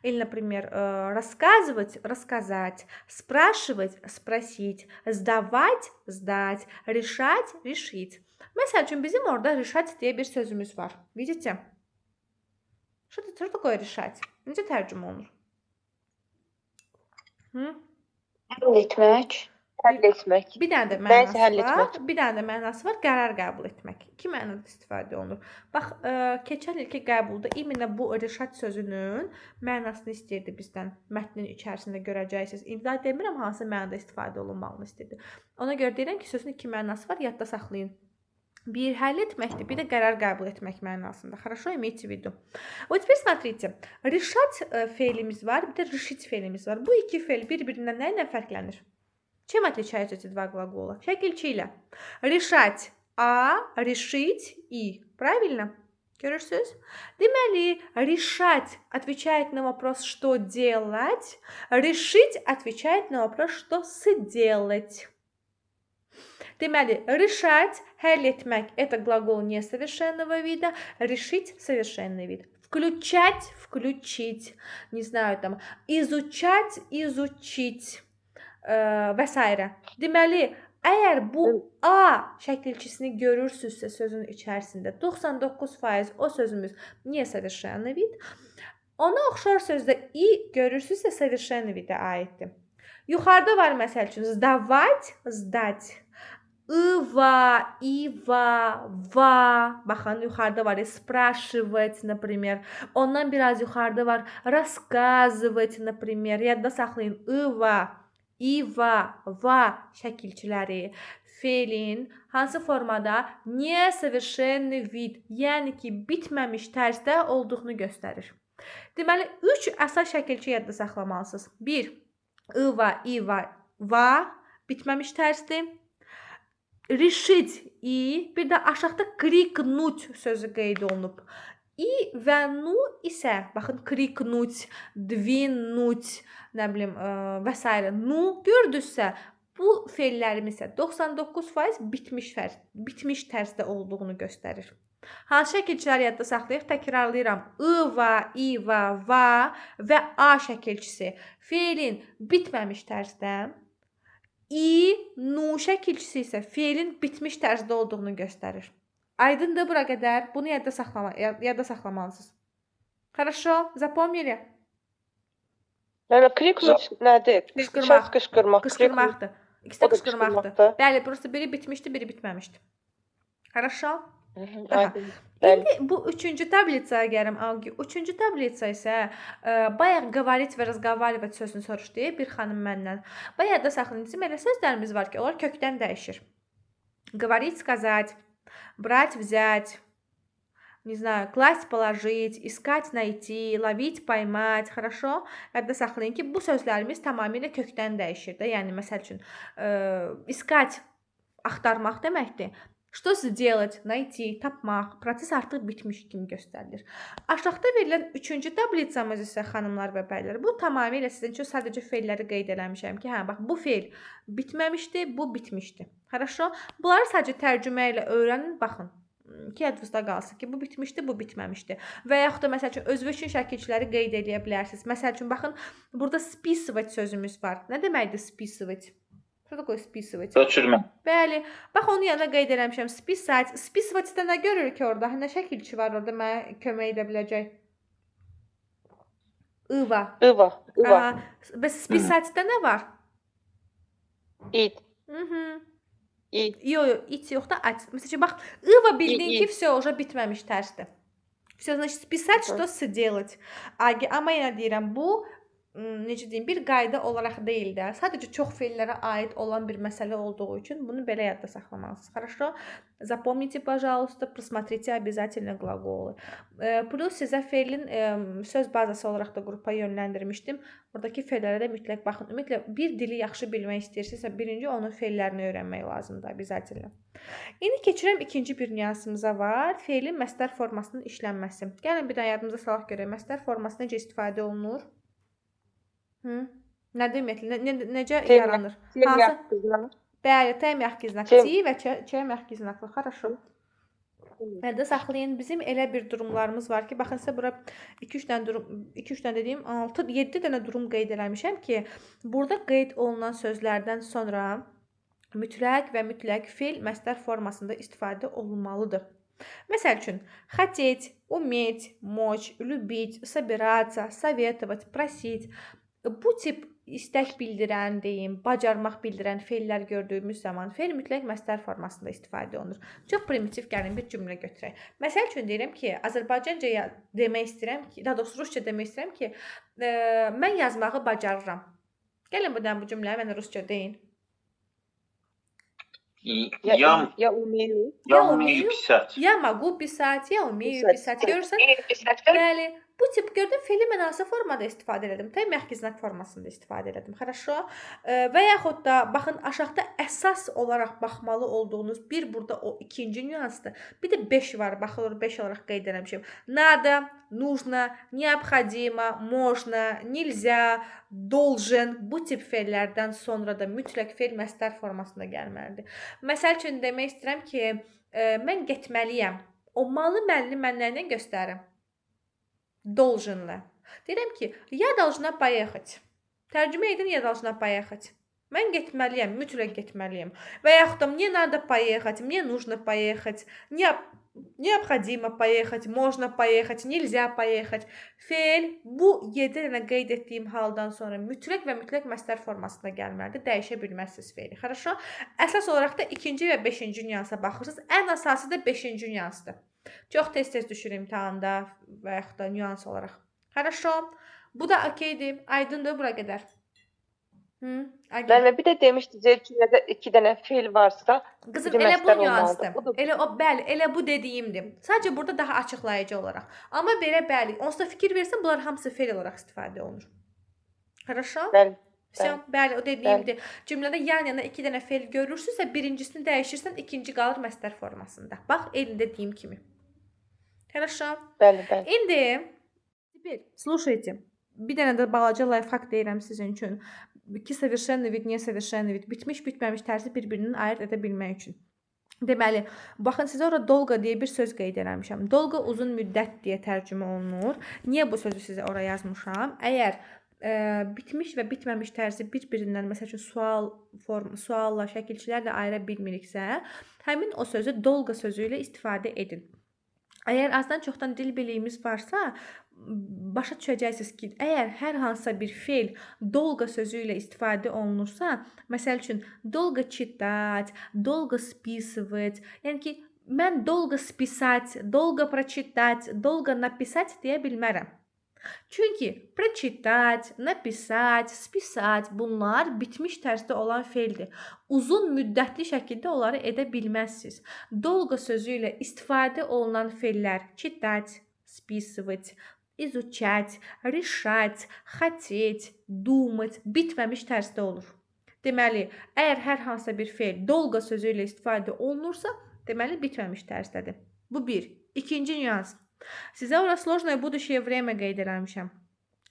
Или, например, рассказывать, рассказать, спрашивать, спросить, сдавать, сдать, решать, решить. Məsəl üçün, bizim orada решать deyə bir sözümüz var. Видите? Что такое решать? Necə tərcümə olunur? Hı? Həll etmək. Həll etmək. Bir dənə də Bəzi mənası həll var. etmək. Bir dənə də mənası var, qərar qəbul etmək. İki mənada istifadə olunur. Bax, keçən ilki qəbulda именно bu решать sözünün mənasını istəyirdi bizdən. Mətnin içərisində görəcəksiniz. İndi daha demirəm hansı mənada istifadə olunmağını istəyirdi. Ona görə deyirəm ki, sözün iki mənası var, yadda saxlayın. Bir həll etməkdir, bir də qərar qəbul etmək mənasında. Хорошо, имейте в виду. Вот теперь смотрите. Решать feilimiz var, bir də решить feilimiz var. Bu iki feil bir-birindən nə ilə fərqlənir? Чем отличаются эти два глагола? Şəkilçi ilə. Решать A, решить И. Правильно? Görürsüz? Deməli, решать отвечает на вопрос, что делать, решить отвечает на вопрос, что сделать. Deməli, решать, həll etmək это глагол несовершенного вида, решить совершенный вид. Включать, включить, не знаю, там, изучать, изучить və s. Deməli, əgər bu A şəkilçisini görürsünüzsə sözün içərisində 99% o sözümüz несовершенный вид. Ona oxşar sözdə i görürsünüzsə совершенный vidə aiddir. Yuxarıda var məsəl üçün сдавать, сдать. Ива, ива, va. Baxın, yuxarıda var спрашивать, например. Ondan biraz yuxarıda var рассказывать, например. Yadda saxlayın. Ива, iva, va şəkilçiləri feilin hansı formada несовершенный вид, yəni ki, bitməmiş tərzdə olduğunu göstərir. Deməli, 3 əsas şəkilçi yadda saxlamalısınız. 1. Ива, iva, va bitməmiş tərzdir. Решить i, bir də aşağıda крикнуть sözü qeyd olunub. I və nu isə, baxın, крикнуть, двинуть, nə bilim, və s. Nu gördünüzsə, bu feillərimiz isə 99% bitmiş tərzdə olduğunu göstərir. Hansı şəkilçiləri yadda saxlayaq? Təkrarlayıram. Ива, iva, va və a şəkilçisi feilin bitməmiş tərzdə, i, nu şəkilçisi isə feilin bitmiş tərzdə olduğunu göstərir. Aydındır bura qədər? Bunu yadda saxlamalısınız. Хорошо, запомнили? Lələ, крикнуть nədir? Qışqırmaq. Qışqırmaq. Qışqırmaq. Qışqırmaqdır. İkisi də O da qışqırmaqdır. qışqırmaqdır. Bəli, prosta biri bitmişdi, biri bitməmişdi. Хорошо? Aha. Aydın. Bəli. İndi bu üçüncü tablitsaya gəlim. Agi. Üçüncü tablitsa isə bayaq говорить və разговаривать sözünü soruşdu bir xanım məndən. Bayaq da saxlayın, bizim elə sözlərimiz var ki, onlar kökdən dəyişir. Говорить, сказать, брать, взять, не знаю, класть, положить, искать, найти, ловить, поймать. Хорошо? Yadda saxlayın ki, bu sözlərimiz tamamilə kökdən dəyişir də. Yəni məsəl üçün, искать axtarmaq deməkdir. Что сделать? Найти, tapmaq. Proses artıq bitmiş kimi göstərilir. Aşağıda verilən üçüncü tablitsamız isə xanımlar və bəylər, bu tamamilə sizin üçün sadəcə feilləri qeyd eləmişəm ki, hə, bax bu feil bitməmişdi, bu bitmişdi. Хорошо? Bunları sadəcə tərcümə ilə öyrənin, baxın ki, yadınızda qalsın ki, bu bitmişdi, bu bitməmişdi. Və yaxud da məsəl üçün özünüz üçün şəkilçiləri qeyd eləyə bilərsiniz. Məsəl üçün baxın, burada списывать sözümüz var. Nə deməkdir списывать? Что такое списывать? Köçürmə. Bəli. Bax onun yanına qeyd eləmişəm. Списать. Списывать-da nə görürük ki orada? Nə şəkilçi var orada mənə kömək edə biləcək? Ива. Ива. Ива. Aha. Bəs списать-da nə var? İt. Mhm. İt. Yo, yo, it yox da at. Məsəl üçün bax, ива bildin İ, ki, i. всё, уже bitməmiş tərzdir. Всё, значит, списать, что сделать. Agi, amma yenə deyirəm, bu necə deyim, bir qayda olaraq deyil də, sadəcə çox feillərə aid olan bir məsələ olduğu üçün bunu belə yadda saxlamalısınız. Хорошо? Запомните, пожалуйста, просмотрите обязательно глаголы. Plus sizə feilin söz bazası olaraq da qrupa yönləndirmişdim. Oradakı feillərə də mütləq baxın. Ümumiyyətlə bir dili yaxşı bilmək istəyirsinizsə, birinci onun feillərini öyrənmək lazımdır обязательно. İndi keçirəm ikinci bir nüansımıza var. Feilin məstər formasının işlənməsi. Gəlin bir daha yadımıza salaq görək. Məstər forması necə istifadə olunur? Hı? Nədir ümumiyyətlə? Necə yaranır? T Hansı? мягкий знак. Bəli, T мягкий знак. T. T və Ç, Ç мягкий znaklı. Хорошо. Yadda saxlayın. Bizim elə bir durumlarımız var ki, baxın sizə bura 2-3 dənə durum, 2-3 dənə dediyim 6, 7 dənə durum qeyd eləmişəm ki, burada qeyd olunan sözlərdən sonra mütləq və mütləq feil məstər formasında istifadə olunmalıdır. Məsəl üçün, хотеть, уметь, мочь, любить, собираться, советовать, просить. Bu tip istək bildirən, deyim, bacarmaq bildirən feillər gördüyümüz zaman feil mütləq məstər formasında istifadə olunur. Çox primitiv gəlin bir cümlə götürək. Məsəl üçün deyirəm ki, Azərbaycanca demək istəyirəm ki, daha doğrusu rusca demək istəyirəm ki, mən yazmağı bacarıram. Gəlin buradan bu cümləni mənə rusca deyin. Я, Я, я умею. я Я умею умею. писать. Я могу писать, я умею Писать. писать. Görürsən? Bəli. Bu tip gördün feili mən hansı formada istifadə elədim? Tə мягкий знак formasında istifadə elədim. Хорошо? Və yaxud da baxın aşağıda əsas olaraq baxmalı olduğunuz bir burada o ikinci nüansdır. Bir də 5 var. Baxılır 5 olaraq qeyd eləmişəm. Надо, нужно, необходимо, можно, нельзя, должен bu tip feillərdən sonra da mütləq feil məstər formasında gəlməlidir. Məsəl üçün demək istəyirəm ki, mən getməliyəm. O malı məlini mən nə ilə göstərirəm? Должен-la. Deyirəm ki, я должна поехать. Tərcümə edin, я должна поехать. Mən getməliyəm, mütləq getməliyəm. Və yaxud da мне надо поехать, мне нужно поехать, необходимо поехать, можно поехать, нельзя поехать. Feil bu 7 dənə qeyd etdiyim haldan sonra mütləq və mütləq məstər formasında gəlməlidir. Dəyişə bilməzsiniz feili. Хорошо? Əsas olaraq da ikinci və beşinci nüansa baxırsınız. Ən əsası da beşinci nüansdır. Çox tez-tez düşür imtahanda və yaxud da nüans olaraq. Хорошо. Bu da okeydir. Aydındır bura qədər. Hı? Agah. Müəllimə bir də demişdiniz, cümlədə iki dənə feil varsa, Qızım biri elə bu məstər olmalıdır. nüansdır. O da Elə o bəli, elə bu dediyimdir. Sadəcə burada daha açıqlayıcı olaraq. Amma belə bəli, onsuz da fikir versən bunlar hamısı feil olaraq istifadə olunur. Хорошо? Bəli. Всё, bəli, o dediyimdir. Cümlədə yan-yana iki dənə feil görürsünüzsə, birincisini dəyişirsən, ikinci qalır məstər formasında. Bax, eyni dediyim kimi. Хорошо. Bəli, bəli. İndi теперь слушайте. Bir dənə də balaca lifehack deyirəm sizin üçün. İki совершенный вид, несовершенный вид, bitmiş, bitməmiş tərzi bir-birindən ayırd edə bilmək üçün. Deməli, baxın sizə ora долго deyə bir söz qeyd eləmişəm. Долго uzun müddət deyə tərcümə olunur. Niyə bu sözü sizə ora yazmışam? Əgər bitmiş və bitməmiş tərzi bir-birindən, məsəl üçün sual form, sualla, şəkilçilərlə ayıra bilmiriksə, həmin o sözü долго sözü ilə istifadə edin. Əgər azdan çoxdan dil biliyimiz varsa, başa düşəcəksiniz ki, əgər hər hansısa bir feil долго sözü ilə istifadə olunursa, məsəl üçün долго читать, долго списывать, yəni ki, mən долго списать, долго прочитать, долго написать deyə bilmərəm. Çünki прочитать, написать, списать bunlar bitmiş tərzdə olan feildir. Uzun müddətli şəkildə onları edə bilməzsiniz. Долго sözü ilə istifadə olunan feillər читать, списывать, изучать, решать, хотеть, думать bitməmiş tərzdə olur. Deməli, əgər hər hansısa bir feil долго sözü ilə istifadə olunursa, deməli bitməmiş tərzdədir. Bu bir. İkinci nüans. Sizə ora сложное будущее время qeyd eləmişəm.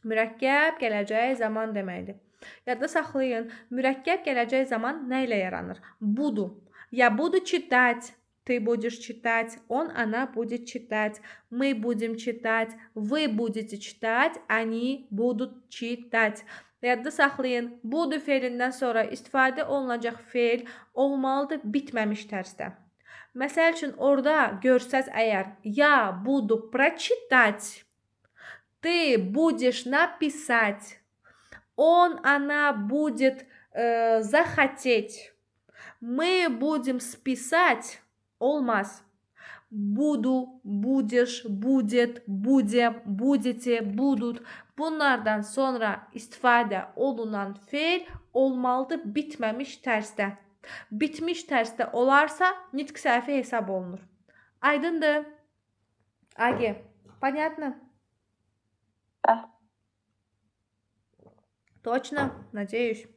Mürəkkəb gələcək zaman deməkdir. Yadda saxlayın, mürəkkəb gələcək zaman nə ilə yaranır? Буду. Я буду читать. Ты будешь читать, он, она будет читать, мы будем читать, вы будете читать, они будут читать. Yadda saxlayın, буду feilindən sonra istifadə olunacaq feil olmalıdır bitməmiş tərzdə. Məsəl üçün orada görsəz əgər я буду прочитать, ты будешь написать, он, она будет захотеть, мы будем списать, olmaz. Буду, будешь, будет, будем, будете, будут. Bunlardan sonra istifadə olunan feil olmalıdır bitməmiş tərzdə. Bitmiş tərzdə olarsa nitq səhvi hesab olunur. Aydındır? Agi, понятно? Да. Точно? Надеюсь.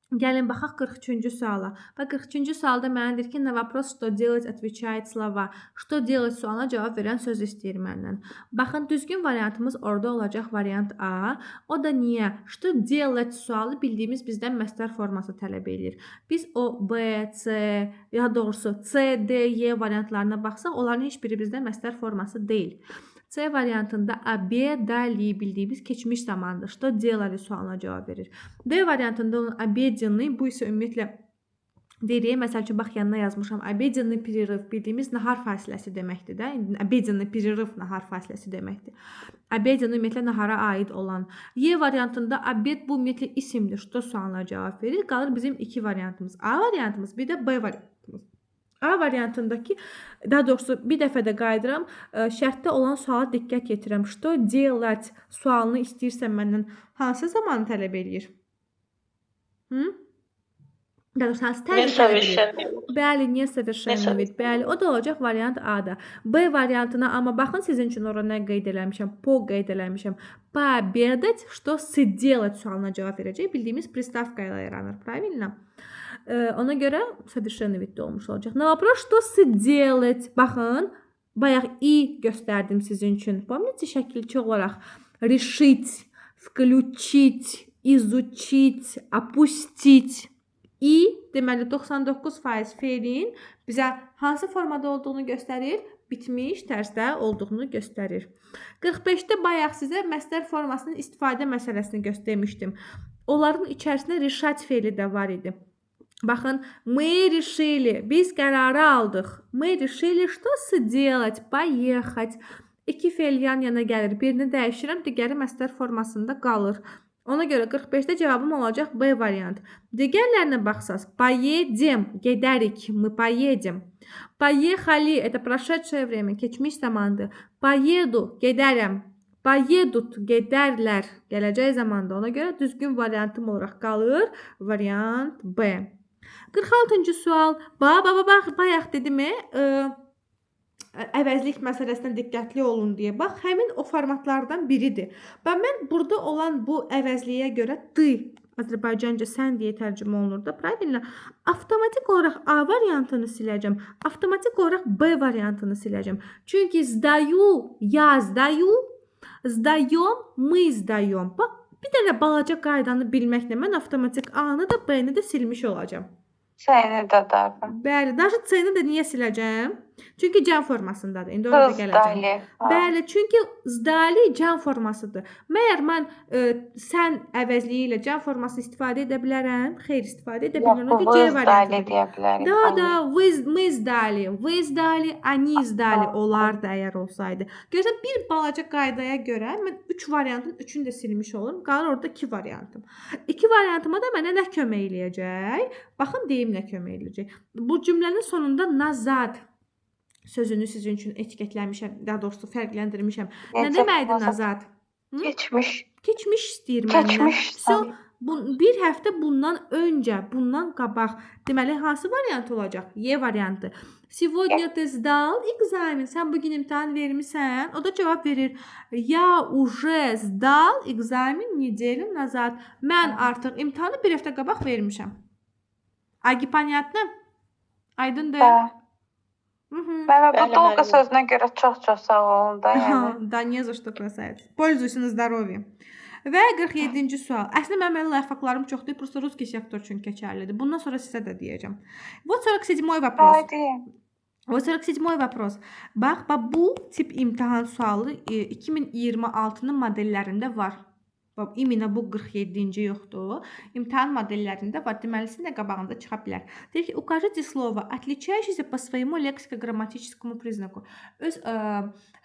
Gəlin baxaq 43-cü suala. Bax 43-cü sualda mənə deyir ki, на вопрос что делать отвечает слова. Что делать sualına cavab verən söz istəyir məndən. Baxın, düzgün variantımız orada olacaq variant A. O da niyə? Что делать sualı bildiyimiz bizdən məstər forması tələb eləyir. Biz o B, C, ya doğrusu C, D, Y variantlarına baxsaq, onların heç biri bizdə məstər forması deyil. C variantında обедали bildiyimiz keçmiş zamandır. Что делали sualına cavab verir. D variantında olan обеденный, bu isə ümumiyyətlə deyirik. Məsəl üçün bax yanına yazmışam. Обеденный перерыв bildiyimiz nahar fasiləsi deməkdir də. İndi обеденный перерыв nahar fasiləsi deməkdir. Обеденный ümumiyyətlə nahara aid olan. Y variantında обед bu ümumiyyətlə isimdir. Что sualına cavab verir. Qalır bizim iki variantımız. A variantımız, bir də B variantımız. A variantındakı, daha doğrusu bir dəfə də qayıdıram, şərtdə olan suala diqqət yetirəm. Что делать sualını istəyirsən məndən hansı zamanı tələb eləyir? Hı? Daha doğrusu hansı tərz gələ bilir? Несовершенный. Bəli, несовершенный вид. Bəli, o da olacaq variant A-da. B variantına amma baxın sizin üçün ora nə qeyd eləmişəm? Po qeyd eləmişəm. Пообедать, что сделать sualına cavab verəcək. Bildiyimiz приставка ilə yaranır, правильно? Ona görə совершенный viddə olmuş olacaq. На вопрос, что сделать? Baxın, bayaq i göstərdim sizin üçün. Помните şəkilçi olaraq решить, включить, изучить, опустить. I deməli 99% feilin bizə hansı formada olduğunu göstərir? Bitmiş tərzdə olduğunu göstərir. 45-də bayaq sizə məstər formasının istifadə məsələsini göstərmişdim. Onların içərisində решать feili də var idi. Baxın, мы решили, biz qərarı aldıq. Мы решили, что сделать? Поехать. İki feil yan yana gəlir. Birini dəyişirəm, digəri məstər formasında qalır. Ona görə 45-də cavabım olacaq B variant. Digərlərinə baxsaz, поедем, gedərik, мы поедем. Поехали, это прошедшее время, keçmiş zamandır. Поеду, gedərəm. Поедут, gedərlər, gələcək zamanda. Ona görə düzgün variantım olaraq qalır variant B. 46-cı sual. Bax, bax, bax, bayaq dedim, əvəzlik məsələsinə diqqətli olun deyə. Bax, həmin o formatlardan biridir. Bax, mən burada olan bu əvəzliyə görə ты Azərbaycanca sən deyə tərcümə olunur da, правильно? Avtomatik olaraq A variantını siləcəm. Avtomatik olaraq B variantını siləcəm. Çünki сдаю, я сдаю, сдаем, мы сдаем. Bax, bir dənə balaca qaydanı bilməklə mən avtomatik A-nı da B-ni də silmiş olacağam. C-ni də da. Bəli, даже C-ni də niyə siləcəm? Çünki cəm formasındadır. İndi ora da gələcəm. Сдали. Ha. Bəli, çünki сдали cəm formasıdır. Məyər mən sən əvəzliyi ilə cəm forması istifadə edə bilərəm? Xeyr, istifadə edə Yox, bilmərəm. Ona bu görə C вы сдали variantıdır. deyə bilərik. Da, Они. da, вы, мы сдали, вы сдали, они сдали Ha. olardı əgər olsaydı. Görürsən, bir balaca qaydaya görə mən 3 variantın üçünü də silmiş olurum. Qalır orada 2 variantım. 2 variantıma da mənə nə kömək eləyəcək? Baxın, deyim nə kömək eləyəcək. Bu cümlənin sonunda назад sözünü sizin üçün etiketləmişəm, daha doğrusu fərqləndirmişəm. Nə Necə deməkdir nazad? назад? Hı? Keçmiş. Keçmiş istəyir məndən. Keçmiş. Всё, bu, bir həftə bundan öncə, bundan qabaq. Deməli, hansı variant olacaq? Y variantı. Сегодня ты сдал экзамен. Sən bugün imtahan vermisən. O da cavab verir. Я уже сдал экзамен неделю назад. Mən artıq imtahanı bir həftə qabaq vermişəm. Agi, понятно? Aydındır? Hə. Hı. Mənə bu Bəli, долго müəllim. sözünə görə çox-çox sağ olun da, yəni. Да не за что, красавица. Пользуйся на здоровье. Və 47-ci sual. Əslində mənim elə лайфхакlarım çoxdur, просто русский сектор üçün keçərlidir. Bundan sonra sizə də deyəcəm. Вот 47-й вопрос. Haydi. Вот 47-й вопрос. Bax, bax bu tip imtahan sualı 2026-nın modellərində var. Bax, именно bu 47-ci yoxdur. İmtahan modellərində var. Deməli, sizin də qabağınıza çıxa bilər. Deyir ki, укажите слово, отличающееся по своему лексико-грамматическому признаку. Öz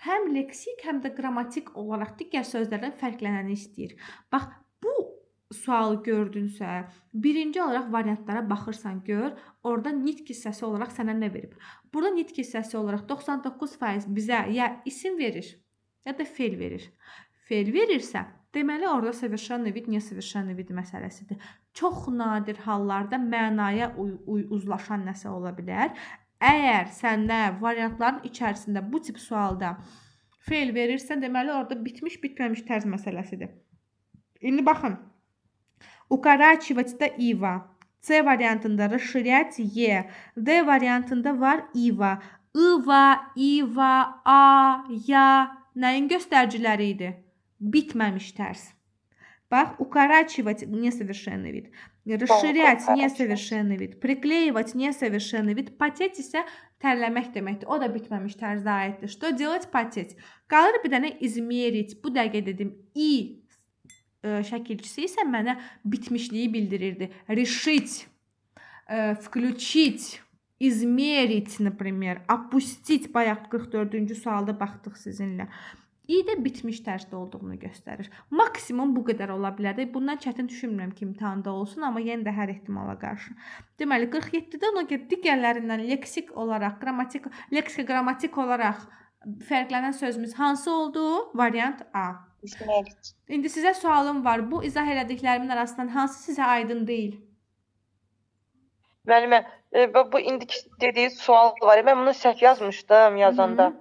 həm leksik, həm də qrammatik olaraq digər sözlərdən fərqlənəni istəyir. Bax, bu sualı gördünsə, birinci olaraq variantlara baxırsan, gör, orada nitq hissəsi olaraq sənə nə verib. Burada nitq hissəsi olaraq 99% bizə ya isim verir, ya da fe'l verir. Fe'l verirsə, deməli orada совершенный вид, несовершенный вид məsələsidir. Çox nadir hallarda mənaya uzlaşan nəsə ola bilər. Əgər səndə variantların içərisində bu tip sualda fe'l verirsə, deməli orada bitmiş, bitməmiş tərz məsələsidir. İndi baxın. Укорачивать da ива. C variantında расширять е. D variantında var ива. Ива, ива, a, ya nəyin göstəriciləri idi? Bitməmiş tərz. Bax, укорачивать несовершенный вид. Расширять укорачивать. Несовершенный вид. Приклеивать несовершенный вид. Потеть isə tərləmək deməkdir. O da bitməmiş tərzə aiddir. Что делать? Потеть. Qalır bir dənə измерить. Bu dəqiqə dedim i şəkilçisi isə mənə bitmişliyi bildirirdi. Решить, включить, измерить, например, опустить. Bayaq 44-cü sualda baxdıq sizinlə. İ də bitmiş tərzdə olduğunu göstərir. Maksimum bu qədər ola bilərdi. Bundan çətin düşünmürəm ki, imtahanda olsun, amma yenə də hər ehtimala qarşı. Deməli 47-də ona görə digərlərindən leksik olaraq, qrammatik, leksika qrammatik olaraq fərqlənən sözümüz hansı oldu? Variant A. Измерить. İndi sizə sualım var. Bu izah elədiklərimin arasından hansı sizə aydın deyil? Müəllimə, bu indiki dediyi sual var. Mən bunu səhv yazmışdım yazanda.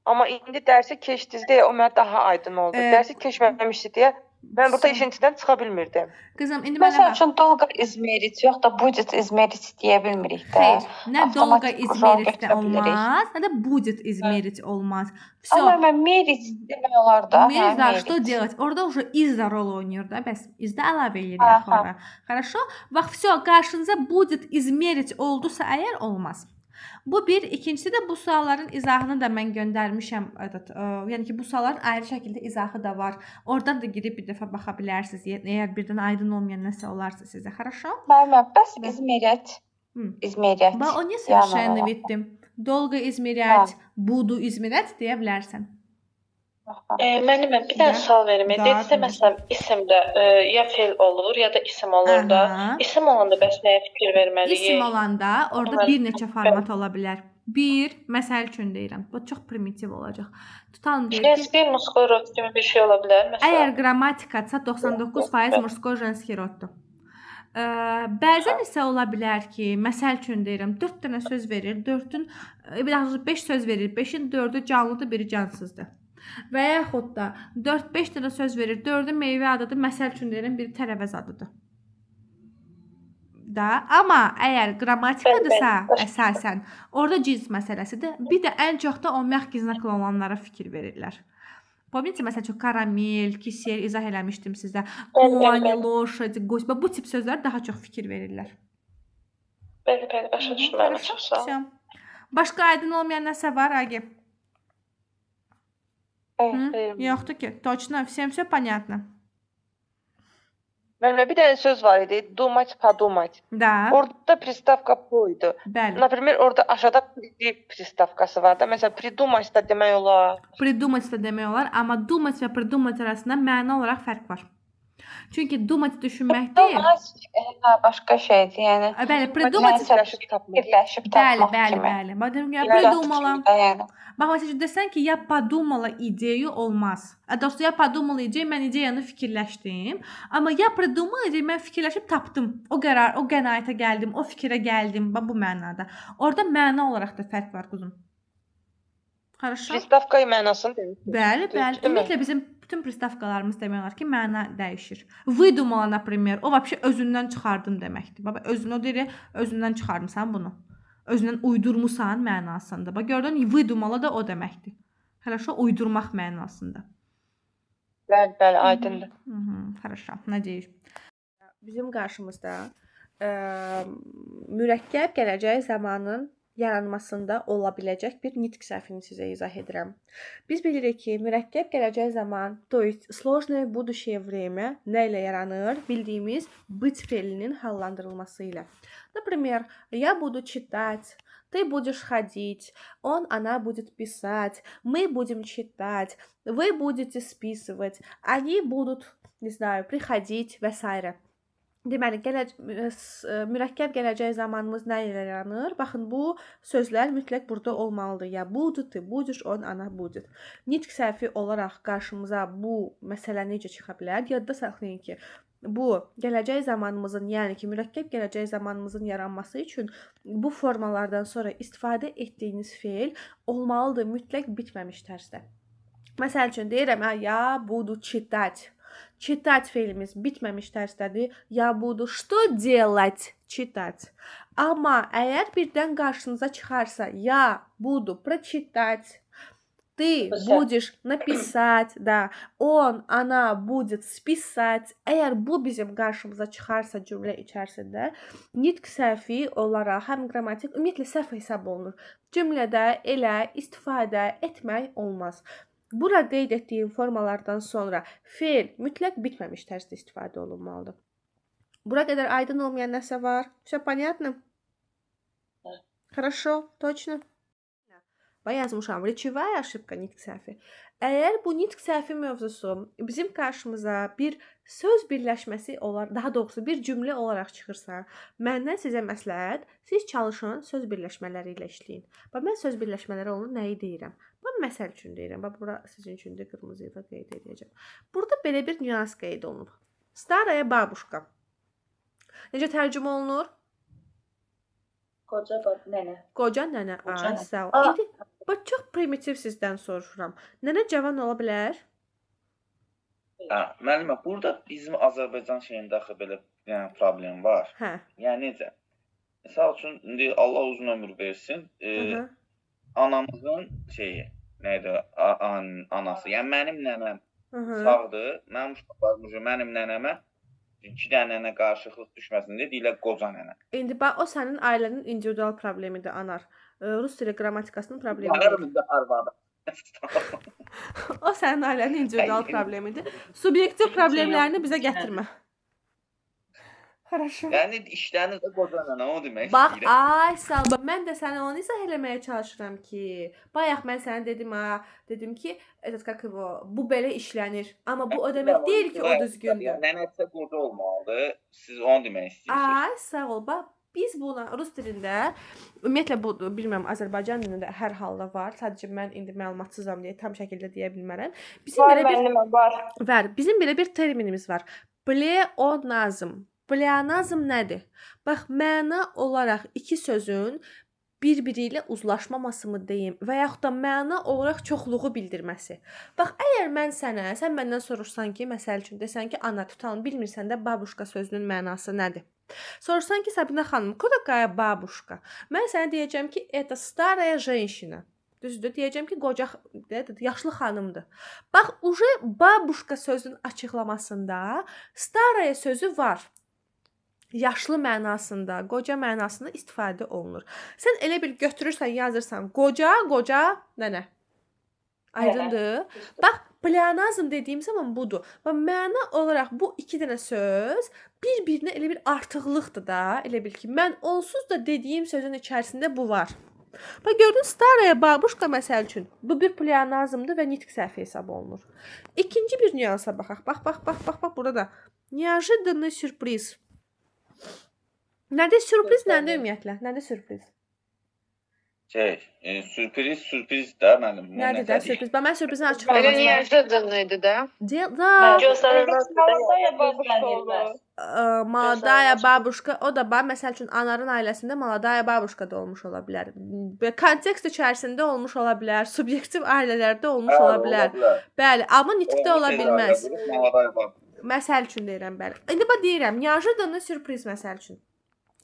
Amma indi dərsi keçdiniz deyə o mənə daha aydın oldu. Dərsi keçməmişdi deyə mən burada işin içindən çıxa bilmirdim. Qızım, indi mənə Məsəl bax. üçün dolgo izmerit yox da будет izmerit deyə bilmirik də. Xeyr, nə dolgo Avtomatik rol izmerit də götürə bilirik. olmaz, nə də будет измерить olmaz. Всё. Amma mən merit demək olar da. Hə, Мерить, да, что merit. делать? Orada уже из-за rol oynayır da, bəs из-da əlavə eləyirik Aha. ora. Хорошо? Bax, всё, qarşınıza будет измерить oldusa əgər olmaz. Bu bir, ikincisi də bu sualların izahını da mən göndərmişəm. Evet, yəni ki, bu sualların ayrı şəkildə izahı da var. Oradan da girib bir dəfə baxa bilərsiniz. Əgər birdən aydın olmayan nəsə olarsa sizə. Хорошо? Müəllimə, bəs Да. izmerit, izmerit. Bax, o niyə Yəni совершенно olaraq. bitdi? Dolgo izmерять, буду измерять deyə bilərsən. Aha. Müəllimə, bir dənə Da. sual verim. Da, Dedizdə конечно. məsələn isimdə ya fe'l olur, ya da isim olur da. Aha. İsim olanda bəs nəyə fikir verməliyik? İsim olanda orada Ona bir neçə format ola bilər. Bir, məsəl üçün deyirəm. Bu çox primitiv olacaq. Tutalım deyək ki, Женский, мужской rod kimi bir şey ola bilər məsələn. əgər qrammatikadsa 99% мужской, женский roddur. Bəzən isə ola bilər ki, məsəl üçün deyirəm, 4 dənə söz verir, 4-ün, daha doğrusu 5 söz verir, 5-in 4-ü canlıdır, biri cansızdır. Və yaxud da 4-5 dənə söz verir, 4-ü meyvə adıdır, məsəl üçün deyirəm, biri tərəvəz adıdır. Da, amma əgər qrammatikadırsa Bəli, bəli. əsasən orada cins məsələsidir. Bir də ən çox da o mягкий знакlı olanlara fikir verirlər. Помните, məsəl üçün karamel, kisel izah eləmişdim sizə. Bəli, bəli, Кони, bəli. лошадь, гость. Bax, bu tip sözlərə daha çox fikir verirlər. Bəli, bəli, başa düşdüm müəllimə. Хорошо? Çox sağ olun. Всё. Başqa aydın olmayan nəsə var, Agi? Xeyr. Hı? Xeyr. Yoxdur ki. Точно, всем всё понятно. Müəllimə, bir dənə söz var idi. Думать, подумать. Da. Orada pristavka по idi. Bəli. Например, orada aşağıda pri pristavkası var da. Məsələn, придумать da demək olar. Придумать da demək olar, amma думать və придумать arasında məna olaraq fərq var. Çünki думать düşünmək deyil. Думать, hə, başqa şeydir, yəni. Bəli, придумать. Nəsə Fikirləşib tapmaq. fikirləşib Bəli, tapmaq bəli, kimi. bəli. Bax deyirəm ki, İcad придумала. kimi də, yəni. Bax məsələn desən ki, я подумала идею olmaz. Dostum, я подумала идею, mən ideyanı fikirləşdim. Amma я придумала идею, mən fikirləşib tapdım. O qərar, o qənaətə gəldim, o fikrə gəldim. Bax bu mənada. Orada məna olaraq da fərq var quzum. Хорошо? Pristavka mənasını deyirsiniz. Bəli, bəli. Düzdürmü? Ümumiyyətlə bizim bütün pristavkalarımız demək olar ki, məna dəyişir. Выдумала, например, o вообще özündən çıxardım deməkdir. Baba özünü o deyir, özündən çıxarmısan bunu. Özündən uydurmusan mənasında. Bax gördün, выдумала da o deməkdir. Хорошо, uydurmaq mənasında. Bəli, bəli, aydındır. Хорошо, надеюсь. Bizim qarşımızda mürəkkəb gələcək zamanın yaranmasında ola biləcək bir nitq səhvini sizə izah edirəm. Biz bilirik ki, mürəkkəb gələcək zaman, то есть сложное будущее время nə ilə yaranır? Bildiyimiz быть fe'linin hallandırılması ilə. Например, я буду читать, ты будешь ходить, он, она будет писать, мы будем читать, вы будете списывать, они будут, не знаю, приходить və s. Deməli, mürəkkəb gələcək zamanımız nə ilə yaranır? Baxın, bu sözlər mütləq burada olmalıdır. Я буду, ты будешь, он, она будет. Nitq səhvi olaraq qarşımıza bu məsələ necə çıxa bilər? Yadda saxlayın ki, bu gələcək zamanımızın, yəni ki, mürəkkəb gələcək zamanımızın yaranması üçün bu formalardan sonra istifadə etdiyiniz feil olmalıdır mütləq bitməmiş tərzdə. Məsəl üçün deyirəm, hə, я буду читать. Читать feilimiz bitməmiş tərdədir. Я буду что делать? Читать. Amma əgər birdən qarşınıza çıxarsa, я буду прочитать, ты будешь написать, да, он, она будет списать. Əgər bu bizim qarşımıza çıxarsa cümlə içərisində, nitq səhvi olaraq həm qrammatik, ümumiyyətlə səhv hesab olunur. Cümlədə elə istifadə etmək olmaz. Bura qeyd etdiyim formalardan sonra feil mütləq bitməmiş tərzdə istifadə olunmalıdır. Bura qədər aydın olmayan nəsə var? Всё понятно? Хорошо, точно. Bax yazmışam. Речевая ошибка nitq səhvi. Əgər bu nitq səhvi mövzusu bizim qarşımıza bir söz birləşməsi olar, daha doğrusu bir cümlə olaraq çıxırsa, məndən sizə məsləhət, siz çalışın söz birləşmələri ilə işləyin. Bax mən söz birləşmələri olanda nəyi deyirəm? Bax məsəl üçün deyirəm. Bax bura sizin üçün də qırmızı ilə qeyd edəcəm. Burada belə bir nüans qeyd olunub. Старая бабушка. Necə tərcümə olunur? Qoca bab nənə. Qoca nənə. Qoca Ay, nənə. sağ ol. Aa. İndi bax çox primitiv sizdən soruşuram. Nənə cavan ola bilər? Hə, müəllimə, burada bizim Azərbaycan şeyində axı belə bir dənə problem var. Hə. Yəni necə? Məsəl üçün indi Allah uzun ömür versin, Hı -hı. anamızın şeyi, nə idi, anası. Yəni mənim nənəm Hı -hı. sağdır, mənim uşaqlarım mənim nənəmə iki dənə nənə qarışıqlıq düşməsin deyə deyirlər qoca nənə. İndi bax o sənin ailənin individual problemidir, Anar. Rus dili qrammatikasının problemi deyil. Ararım da arvadı. O sənin ailənin individual problemidir. Subyektiv problemlərini bizə gətirmə. Хорошо. Yəni işləriniz də qoca nənə, o demək Bax, istəyirəm. ay Salma, mən də sənə onu izah eləməyə çalışıram ki, bayaq mən sənə dedim ha, dedim ki, этот как его, bu belə işlənir. Amma bu o demək deyil ki, o düzgündür. Nənəsə qoca olmalıdır. Siz onu demək istəyirsiniz. Ay, sağ ol. Bax, biz buna rus dilində ümumiyyətlə bu bilmirəm Azərbaycan dilində hər halda var. Sadəcə mən indi məlumatsızam deyə tam şəkildə deyə bilmərəm. Bizim Var belə bir müəllimə, var. Var. Bizim belə bir terminimiz var. Pleonazm. Pleonazm nədir? Bax, məna olaraq iki sözün bir-biri ilə uzlaşmaması mı deyim və yaxud da məna olaraq çoxluğu bildirməsi. Bax, əgər mən sənə, sən məndən soruşsan ki, məsəl üçün desən ki, ana tutalım, bilmirsən də babuşka sözünün mənası nədir? Soruşsan ki, Sabina xanım, кто такая бабушка? Mən sənə deyəcəm ki, это старая женщина. Düzdür? Deyəcəm ki, qoca, yaşlı xanımdır. Bax, уже babuşka sözünün açıqlamasında staraya sözü var. Yaşlı mənasında, qoca mənasında istifadə olunur. Sən elə bir götürürsən, yazırsan qoca, qoca nənə. Aydındır? Bax, pleonazm dediyim zaman budur. Bax, məna olaraq bu iki dənə söz bir-birinə elə bir artıqlıqdır da, elə bil ki, mən onsuz da dediyim sözün içərisində bu var. Bax, gördün, staraya babuşka məsəl üçün bu bir pleonazmdır və nitq səhvi hesab olunur. İkinci bir nüansa baxaq. Bax, bax, bax, bax, bax, burada da неожиданный sürpriz. Nədir sürpriz, nədir ümumiyyətlə? Nədir sürpriz? Şey, sürpriz, sürpriz də müəllim. O Nədir də nə sürpriz? Bax, mən sürprizin Elə açıqlamasını. неожиданно idi də. Da. Gözlənilməz. Молодая бабушка olur. Молодая babuşka, o da bax, məsəl üçün Anarın ailəsində молодая babuşka da olmuş ola bilər. Və kontekst içərisində olmuş ola bilər, subyektiv ailələrdə olmuş Bəli, ola bilər. Bəli, amma nitqdə ola bilməz. Молодая babuşka. Məsəl üçün deyirəm, bəli. İndi bax deyirəm, неожиданный sürpriz məsəl üçün.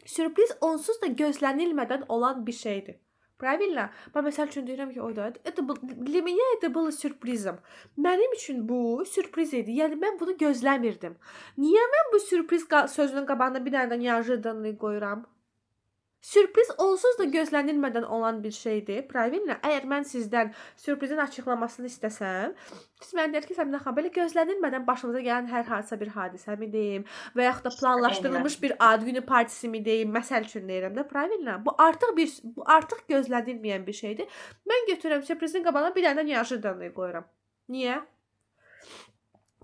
Sürpriz onsuz da gözlənilmədən olan bir şeydir. Правильно? Bax məsəl üçün deyirəm ki, o da это был, для меня это было сюрпризом. Mənim üçün bu sürpriz idi. Yəni mən bunu gözləmirdim. Niyə mən bu sürpriz sözünün qabağına bir dənə də неожиданный qoyuram? Sürpriz onsuz da gözlənilmədən olan bir şeydir. Правильно? Əgər mən sizdən sürprizin açıqlamasını istəsəm, siz mənə deyər ki, Səbinə xanım, belə gözlənilmədən başımıza gələn hər hansısa bir hadisə mi deyim və yaxud da planlaşdırılmış bir ad günü partisi mi deyim, məsəl üçün deyirəm də, правильно? Bu artıq gözlənilməyən bir şeydir. Mən götürürəm sürprizin qabağına bir dənə də неожиданный qoyuram. Niyə?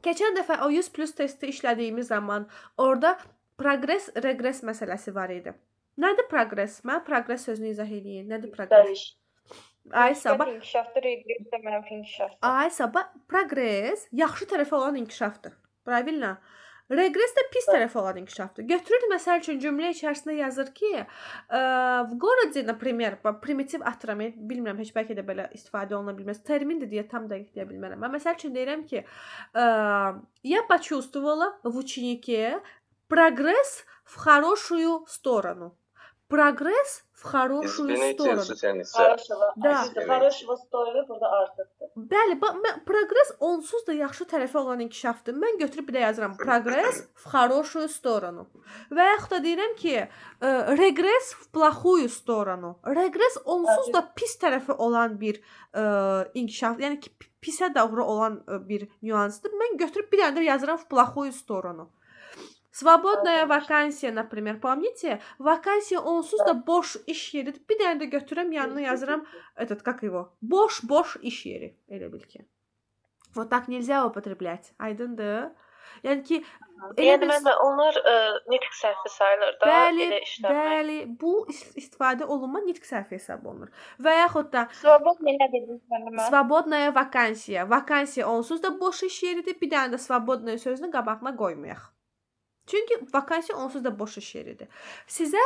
Keçən dəfə o 100 plus testi işlədiyimiz zaman orada progres, reqres məsələsi var idi. Nədir progres? Mənə progres sözünü izah eləyin. Nədir progres? Yüksəliş. Ay sabah. İnkişafdır, reqres də mənfi inkişafdır. Ay sabah progres yaxşı tərəfə olan inkişafdır. Правильно? Reqres də pis tərəfə olan inkişafdır. Götürür məsəl üçün cümlə içərisində yazır ki, в городе, например, primitiv atıram, bilmirəm, heç bəlkə də belə istifadə oluna bilməz. Termindir deyə tam dəqiq deyə bilmərəm. Mən məsəl üçün deyirəm ki, я почувствовала в ученике прогресс в хорошую сторону. Прогресс в хорошую Извините, сторону. Сусеница. Хорошего. Da. Хорошего сторону burada artıqdır. Bəli, bax, mən, progres onsuz da yaxşı tərəfə olan inkişafdır. Mən götürüb bir də yazıram progres в хорошую сторону. Və yaxud da deyirəm ki, reqres в плохую сторону. Reqres onsuz da pis tərəfi olan bir inkişaf, yəni ki, pisə doğru olan bir nüansdır. Mən götürüb bir dənə də yazıram в плохую сторону. Свободная вакансия, например, помните? Vakansiya onsuz da boş iş yeridir. Bir dənə də götürürəm, yanına yazıram этот, как его? Boş-boş iş yeri, elə bil ki. Вот так нельзя употреблять. Aydındır? Yəni ki, elə Yəni bir müəllimə onlar nitq səhvi sayılır da, Bəli, elə işlənmək. bəli, bu istifadə olunma nitq səhvi hesab olunur. Və yaxud da Свободный nə dediniz müəllimə? свободная вакансия. Vakansiya onsuz da boş iş yeridir. Bir dənə də свободная sözünü qabağına qoymayaq. Çünki vakansiya onsuz da boş iş yeridir. Sizə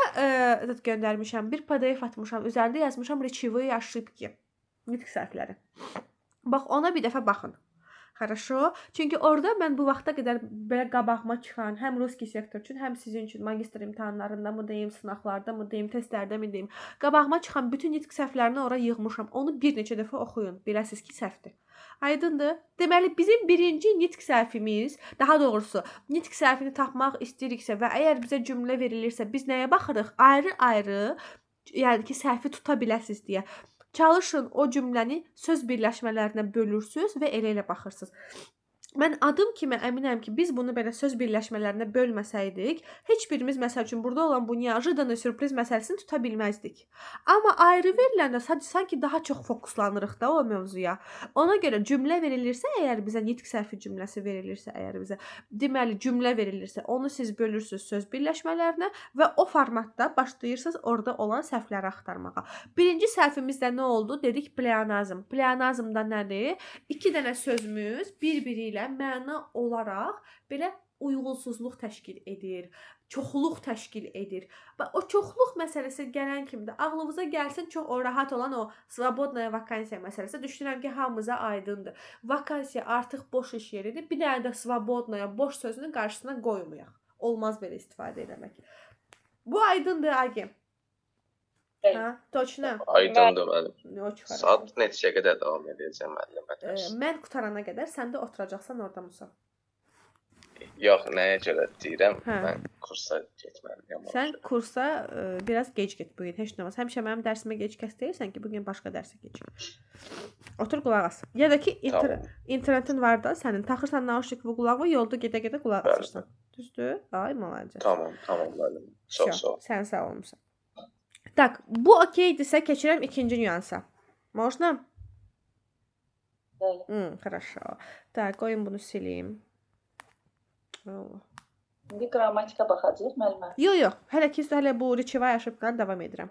göndərmişəm, bir PDF atmışam, üzərində yazmışam rечевые ошибки. Nitq səhvləri. Bax, ona bir dəfə baxın. Хорошо? Çünki orada mən bu vaxta qədər belə qabağıma çıxan həm ruski sektor üçün, həm sizin üçün magistr imtahanlarında mı deyim, sınaqlarda mı deyim, testlərdə mi deyim, qabağıma çıxan bütün nitq səhvlərini ora yığmışam. Onu bir neçə dəfə oxuyun. Biləsiniz ki, səhvdir. Aydındır? Deməli, bizim birinci nitq səhvimiz, daha doğrusu, nitq səhvini tapmaq istəyiriksə və əgər bizə cümlə verilirsə, biz nəyə baxırıq? Ayrı-ayrı, yəni ki, səhvi tuta biləsiniz deyə. Çalışın o cümləni söz birləşmələrinə bölürsüz və elə-elə baxırsınız. Mən adım kimi əminəm ki, biz bunu belə söz birləşmələrinə bölməsəydik, heç birimiz məsəl üçün burada olan bu неожиданный sürpriz məsələsini tuta bilməzdik. Amma ayrı veriləndə sanki daha çox fokuslanırıq da o mövzuya. Ona görə cümlə verilirsə, əgər bizə nitq səhvi cümləsi verilirsə, əgər bizə deməli cümlə verilirsə, onu siz bölürsüz söz birləşmələrinə və o formatda başlayırsınız orada olan səhvləri axtarmağa. Birinci səhvimizdə nə oldu? Dedik pleonazm. Pleonazmda nədir? İki dənə sözümüz bir-biri ilə məna olaraq belə uyğunsuzluq təşkil edir, çoxluq təşkil edir. Bax, o çoxluq məsələsi gələn kimi də ağlınıza gəlsin çox o rahat olan o svobodnaya vakansiya məsələsi. Düşünürəm ki, hamımıza aydındır. Vakansiya artıq boş iş yeridir. Bir dənə də svobodnaya boş sözünün qarşısına qoymayaq. Olmaz belə istifadə eləmək. Bu aydındır, Agim. Bəli. Ha, toçna. Aydındır müəllim. Очень хорошо. Saat neçəyə qədər davam edəcək müəllimə dərs? Mən qutarana qədər sən də oturacaqsan orada Musa. Yox, nəyə görə deyirəm? Hə. Mən kursa getməliyəm. Sən kursa biraz gec get bu gün, heç nə olmaz. Həmişə mənim dərsimə gec kəs deyirsən ki, bu gün başqa dərsə gec. Otur qulaq as. Ya da ki Tamam. internetin var da sənin. Taxırsan nauşnik və qulağı, yolda gedə-gedə qulaq Bəli. asırsan. Düzdür? Ay, молодец. Tamam, tamam müəllim. Çox Всё, sağ ol. Sən sağ olmusan. Так, bu okeydirsə keçirəm ikinci nüansa. Можно? Bəli. Хорошо. Так, qoyun bunu sileyim. Allah. İndi qrammatika baxacağıq müəllimə. Yox, yox. Hələ ki, hələ bu rечевая ошибkanı davam edirəm.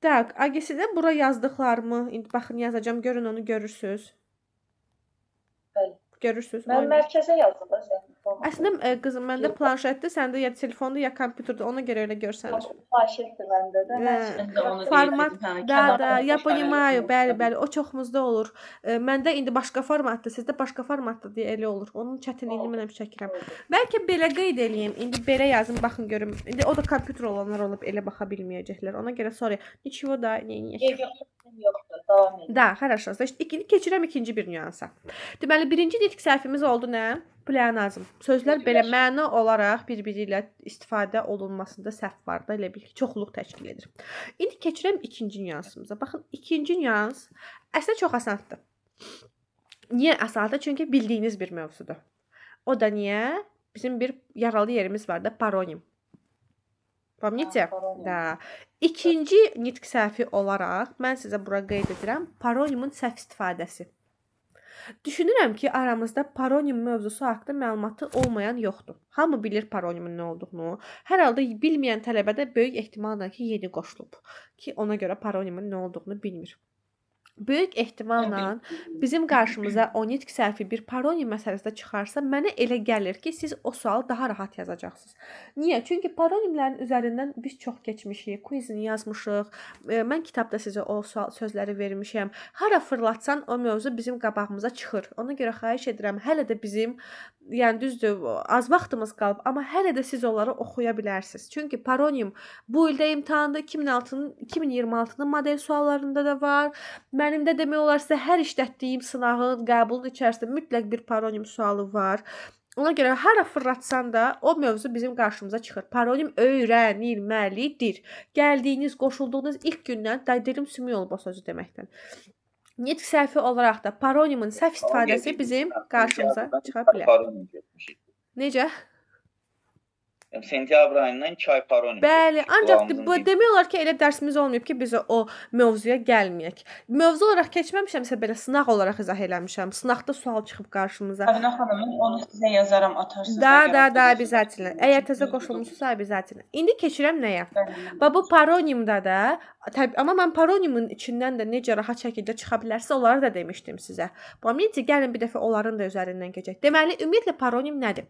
Так, AGS-də bura yazdıqlarımı indi baxın yazacağam, görün onu görürsüz. Bəli. Görürsüz. Mən mərkəzə yazdım da zəhmət olmasa. Əslində qızım məndə planşetdir, səndə ya telefonda ya kompüterdə, ona görə elə görsənir. Planşetdir məndə də. Hə. Mən Mən də onu Format, deyirdim, hə, Da, da, kənardan ya boş понимаю, ayırdım. bəli, bəli, o çoxumuzda olur. Məndə indi başqa formatdır, sizdə başqa formatdır deyə elə olur. Onun çətinliyini mən həmişə çəkirəm. Bəlkə belə qeyd eləyim. İndi belə yazım, baxın görüm. İndi o da kompüter olanlar olub elə baxa bilməyəcəklər. Ona görə sorry. Ничего da, ne, ne. Yox, yox, yoxdur. Davam edin. Da, хорошо. Значит, keçirəm ikinci bir nüansa. Deməli, birinci nitq səhvimiz oldu nə? Pleonazm. Sözlər belə məna olaraq bir-biri ilə istifadə olunmasında səhv var da, elə bil ki, çoxluq təşkil edir. İndi keçirəm ikinci nüansımıza. Baxın, ikinci nüans əslində çox asandır. Niyə asandır? Çünki bildiyiniz bir mövzudur. O da niyə? Bizim bir yaralı yerimiz var da, paronim. Помните? Paronim. Da. İkinci nitq səhvi olaraq mən sizə bura qeyd edirəm paronimin səhv istifadəsi. Düşünürəm ki, aramızda paronim mövzusu haqqında məlumatı olmayan yoxdur. Hamı bilir paronimin nə olduğunu. Hər halda bilməyən tələbə də böyük ehtimalla ki, yeni qoşulub ki, ona görə paronimin nə olduğunu bilmir. Böyük ehtimalla bizim qarşımıza o nitq səhvi bir paronim məsələsində çıxarsa, mənə elə gəlir ki, siz o sualı daha rahat yazacaqsınız. Niyə? Çünki paronimlərin üzərindən biz çox keçmişik, quizini yazmışıq. Mən kitabda sizə o sual sözləri vermişəm. Hara fırlatsan o mövzu bizim qabağımıza çıxır. Ona görə xahiş edirəm, hələ də bizim, yəni düzdür, az vaxtımız qalıb, amma hələ də siz onları oxuya bilərsiniz. Çünki paronim bu ildə imtahanda 2006-nın, 2026-nın model suallarında da var. Mənim də demək olar sizə hər işlətdiyim sınağın, qəbulun içərisində mütləq bir paronim sualı var. Ona görə hara fırlatsan da o mövzu bizim qarşımıza çıxır. Paronim öyrənilməlidir. Gəldiyiniz, qoşulduğunuz ilk gündən da dilim sümük olub o sözü deməkdən. Nitq səhvi olaraq da paronimin səhv istifadəsi bizim qarşımıza çıxa bilər. Paronim getmişik. Necə? Yəni, sentyabr ayından 2 ay paronim. Bəli, getmişik. ancaq Qulağımızın bu dibi. demək olar ki, elə dərsimiz olmayıb ki, biz o mövzuya gəlməyək. Mövzu olaraq keçməmişəmsə belə sınaq olaraq izah eləmişəm. Sınaqda sual çıxıb qarşımıza. Səbinə xanım, mən onu sizə yazaram, atarsınız. Da, əgər da, da, oxuyursunuz. обязательно. Əgər təzə qoşulmusunuzsa, обязательно. İndi keçirəm nəyə? Bəli. Bax bu paronimdə də, təbii, amma mən paronimin içindən də necə rahat şəkildə çıxa bilərsə, onları da demişdim sizə. Помните, gəlin bir dəfə onların da üzərindən keçək. Deməli, ümumiyyətlə paronim nədir?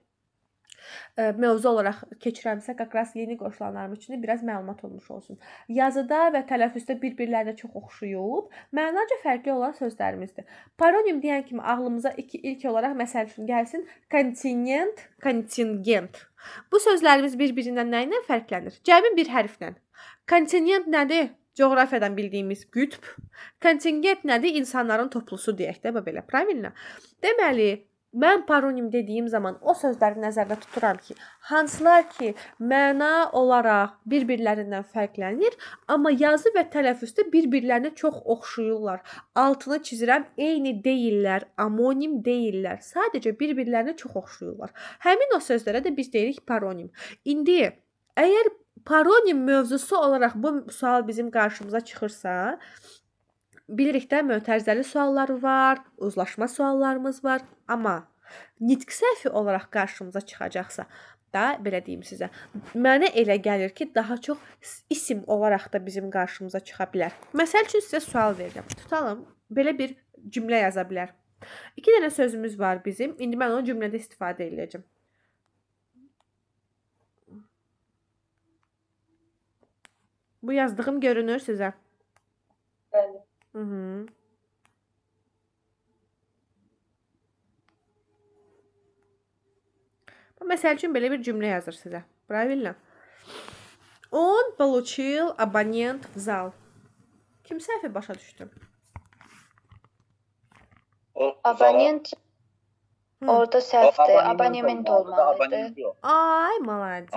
mövzu olaraq keçirəmsə, как раз yeni qoşulanlarım üçün də biraz məlumat olmuş olsun. Yazıda və tələffüzdə bir-birlərinə çox oxşuyub, mənaca fərqli olan sözlərimizdir. Paronim deyən kimi ağlımıza ilk olaraq məsəl üçün gəlsin kontinent, kontingent. Bu sözlərimiz bir-birindən nə ilə fərqlənir? Cəmi bir hərflə. Kontinent nədir? Coğrafiyadan bildiyimiz qütb. Kontingent nədir? İnsanların toplusu deyək də belə, правильно? Deməli, mən paronim dediyim zaman o sözləri nəzərdə tuturam ki, hansılar ki, məna olaraq bir-birlərindən fərqlənir, amma yazı və tələffüzdə bir-birlərinə çox oxşuyurlar. Altını çizirəm, eyni deyillər, amonim deyillər. Sadəcə bir-birlərinə çox oxşuyurlar. Həmin o sözlərə də biz deyirik paronim. İndi, əgər paronim mövzusu olaraq bu sual bizim qarşımıza çıxırsa, bilirik də mötərizəli suallar var, uzlaşma suallarımız var, amma nitq səhvi olaraq qarşımıza çıxacaqsa da, belə deyim sizə, mənə elə gəlir ki, daha çox isim olaraq da bizim qarşımıza çıxa bilər. Məsəl üçün sizə sual verirəm. Tutalım, belə bir cümlə yaza bilər. 2 dənə sözümüz var bizim. İndi mən onu cümlədə istifadə edəcəm. Bu yazdığım görünür sizə. Bəli. Məsəl üçün belə bir cümlə yazır sizə. Правильно? Он получил абонент в зал. Kim səhvi başa düşdü? Abonent orada səhvdir. Abonement olmalıdır. Ay, молодец.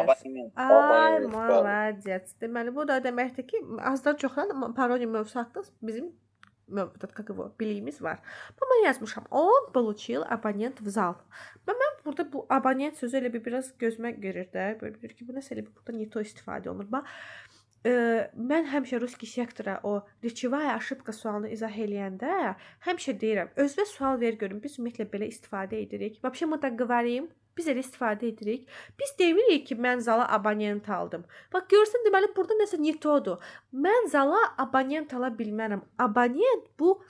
Ay, молодец. Deməli, bu da deməkdir ki, azdan çoxdan paronim mövzusu haqqında bizim biliyimiz var. Mən yazmışam. On получил абонент в зал. Mən burada bu abonent sözü elə bir biraz gözümə girir də. Böyle bilir ki, bu nəsə elə bir burada не то istifadə olunur. Bax, mən həmişə ruski sektora o rечевая ошибка sualını izah eləyəndə həmişə deyirəm, özünə sual ver görün, biz ümumiyyətlə belə istifadə edirik. Вообще мы так говорим, biz elə istifadə edirik. Biz demirik ki, mən zala abonent aldım. Bax, görürsən, deməli, burada nəsə не todur. Mən zala abonent ala bilmərəm. Abonent bu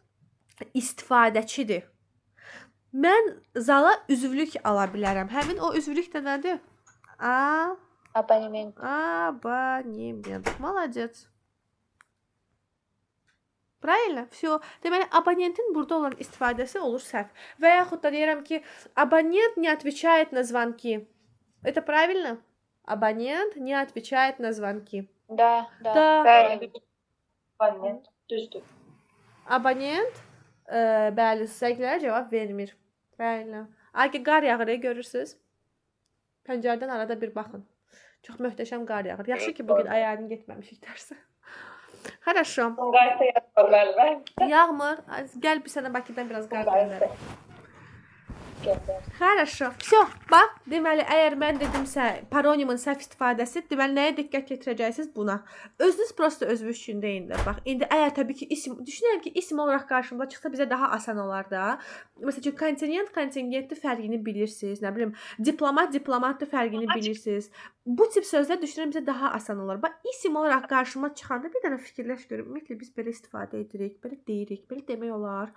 istifadəçidir. Mən zala üzvlük ala bilərəm. Həmin o üzvlük də nədir? Abonement. Abonement. Молодец. Правильно? Всё. Deməli, abonentin burada olan istifadəsi olur səhv. Və yaxud da deyirəm ki, abonent не отвечает на звонки. Это правильно? Абонент не отвечает на звонки. Да, да. Да. Abonent. Düzdür. Abonent, bəli, zənglərə cavab vermir. Правильно. Ay ki, qar yağır, görürsünüz. Pəncərədən arada bir baxın. Çox möhtəşəm qar yağır. Yaxşı ki, bugün ayağını getməmişik dərsə. Хорошо. Sumqayıtda yağmur müəllimə. Yağmur. Gəl bir sənə Bakıdan biraz qar göndərim. Хорошо. Всё. Bax, deməli, əgər mən dedimsə, paronimin səhv istifadəsi, deməli, nəyə diqqət yetirəcəksiniz? Buna. Özünüz prosta özünüz üçün deyin də. Bax, indi əgər təbii ki, isim, düşünürəm ki, isim olaraq qarşımıza çıxsa bizə daha asan olar da. Məsəl üçün, kontinent, kontingentli fərqini bilirsiniz, nə bilim, diplomat, diplomatlı fərqini bilirsiniz. Bu tip sözlər düşünürəm bizə daha asan olar. Bax, isim olaraq qarşıma çıxanda bir dənə fikirləş görüm. Ümumiyyətlə, biz belə istifadə edirik, belə deyirik, belə demək olar.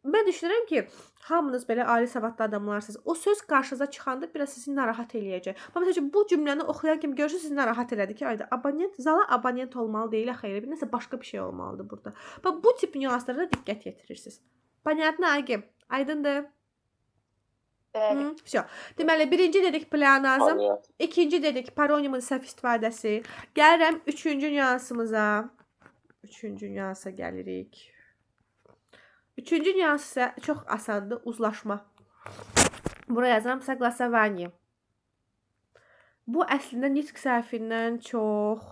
Mən düşünürəm ki, hamınız belə ali savadlı adamlarsınız. O söz qarşınıza çıxanda biraz sizi narahat eləyəcək. Bax, məsəl üçün, bu cümləni oxuyan kimi görürsünüz, sizi narahat elədi ki, ayda abonent, zala abonent olmalı deyil, axı, elə bir nəsə başqa bir şey olmalıdır burada. Bax, bu tip nüanslara da diqqət yetirirsiniz. Понятно, Agim? Aydındır? Bəli. Всё. Deməli, birinci dedik pleonazm, ikinci dedik paronimin səhv istifadəsi. Gəlirəm üçüncü nüansımıza. Üçüncü nüansa gəlirik. Üçüncü nüans isə çox asandır, uzlaşma. Bura yazıram согласование. Bu əslində nitq səhvindən çox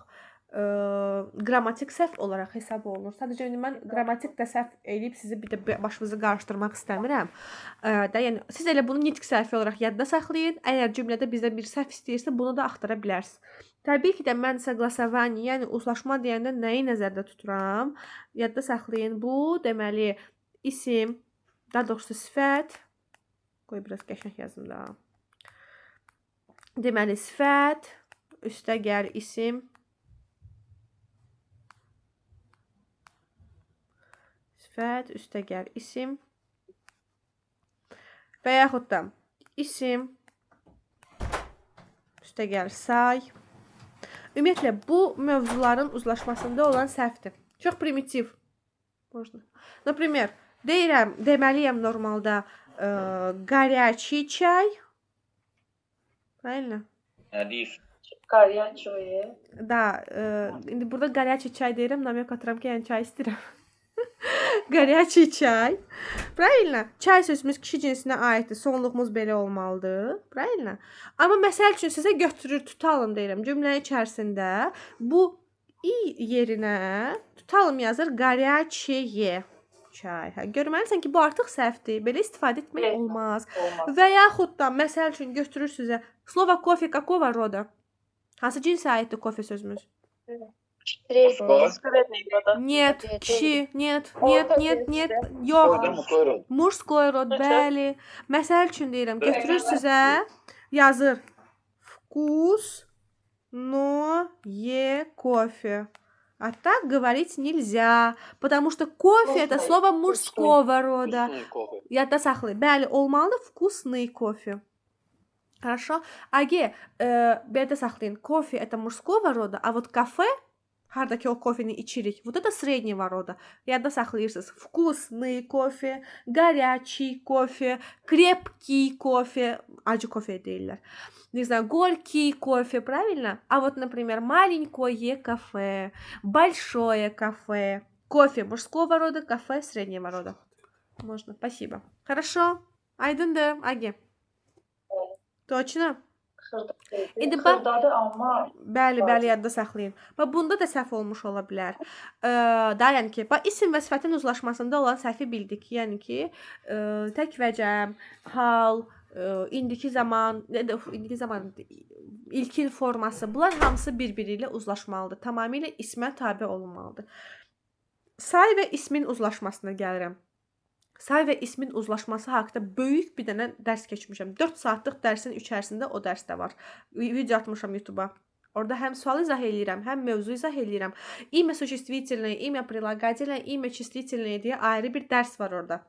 qrammatik səhv olaraq hesab olunur. Sadəcə indi mən qrammatik də səhv eləyib sizi bir də başınızı qarışdırmaq istəmirəm. Yəni siz elə bunu nitq səhvi olaraq yadda saxlayın. Əgər cümlədə bizdən bir səhv istəyirsə, bunu da axtara bilərsiniz. Təbii ki də mən согласование, yəni uzlaşma deyəndə nəyi nəzərdə tuturam? Yadda saxlayın. Bu deməli isim, daha doğrusu sifət. Qoy biraz qəşəng yazım da. Deməli sifət, üstə gəl isim. Sifət, üstə gəl isim. Və yaxud da isim, Üstəgəl say. Ümumiyyətlə bu mövzuların uzlaşmasında olan səhvdir. Çox primitiv. Можно. Например, deyirəm, deməliyəm normalda горячий чай. Правильно? Nə deyirsən? Горячий. Da, indi burada горячий çay deyirəm, namyak atıram ki, yəni çay istəyirəm. Горячий çay. Правильно? Çay sözümüz kişi cinsinə aiddir. Sonluğumuz belə olmalıdır. Правильно? Amma məsəl üçün sizə götürür, tutalım deyirəm. Cümlə içərisində bu i yerinə tutalım yazır горячее çay. Hə, görməlisən ki, bu artıq səhvdir. Belə istifadə etmək Evet. olmaz. Olmaz. Və yaxud da məsəl üçün götürür sizə слово кофе какого рода? Hansı cinsə aiddir kofe sözümüz? Средний. Средний рода. Нет, Нет, kişi, нет, нет, Orta нет, нет, cinsdə. yox. Qoydum, qoyurum. Мужской rod, bəli. Məsəl üçün deyirəm, götürür sizə, yazır. Вкусное кофе. А так говорить нельзя, потому что кофе это слово мужского рода. Вкусный кофе. Yadda saxlayın. Bəli, olmalıdır вкусный кофе. Хорошо? Аге, yadda saxlayın. Кофе это мужского рода, а вот кафе, hardakı o kofeni içirik, вот это среднего рода. Yadda saxlayırsınız. Вкусный кофе, горячий кофе, крепкий кофе, acı кофе deyirlər. Не знаю, горький кофе, правильно? А вот, например, маленькое кафе, большое кафе, кофе мужского рода, кафе среднего рода. Можно, спасибо. Хорошо. Aydındır, Age. Точно? Xırda. İndi bax- Xırdadır amma Bəli, bəli, yadda saxlayın. Bax bunda da səhv olmuş ola bilər. Da yəni ki, bax isim və sifətin uzlaşmasında olan səhvi bildik. Yəni ki, tək vəcəm, hal, indiki zaman, nə də indiki zaman ilkin forması, bunlar hamısı bir-biri ilə uzlaşmalıdır. Tamamilə ismə tabe olunmalıdır. Say və ismin uzlaşmasına gəlirəm. Say və ismin uzlaşması haqqında böyük bir dənə dərs keçmişəm. 4 saatlıq dərsin içərisində o dərs də var. Video atmışam YouTube-a. Orada həm sual izah eləyirəm, həm mövzu izah eləyirəm. İmя существительное, имя прилагательное, имя числительное deyə ayrı bir dərs var orada.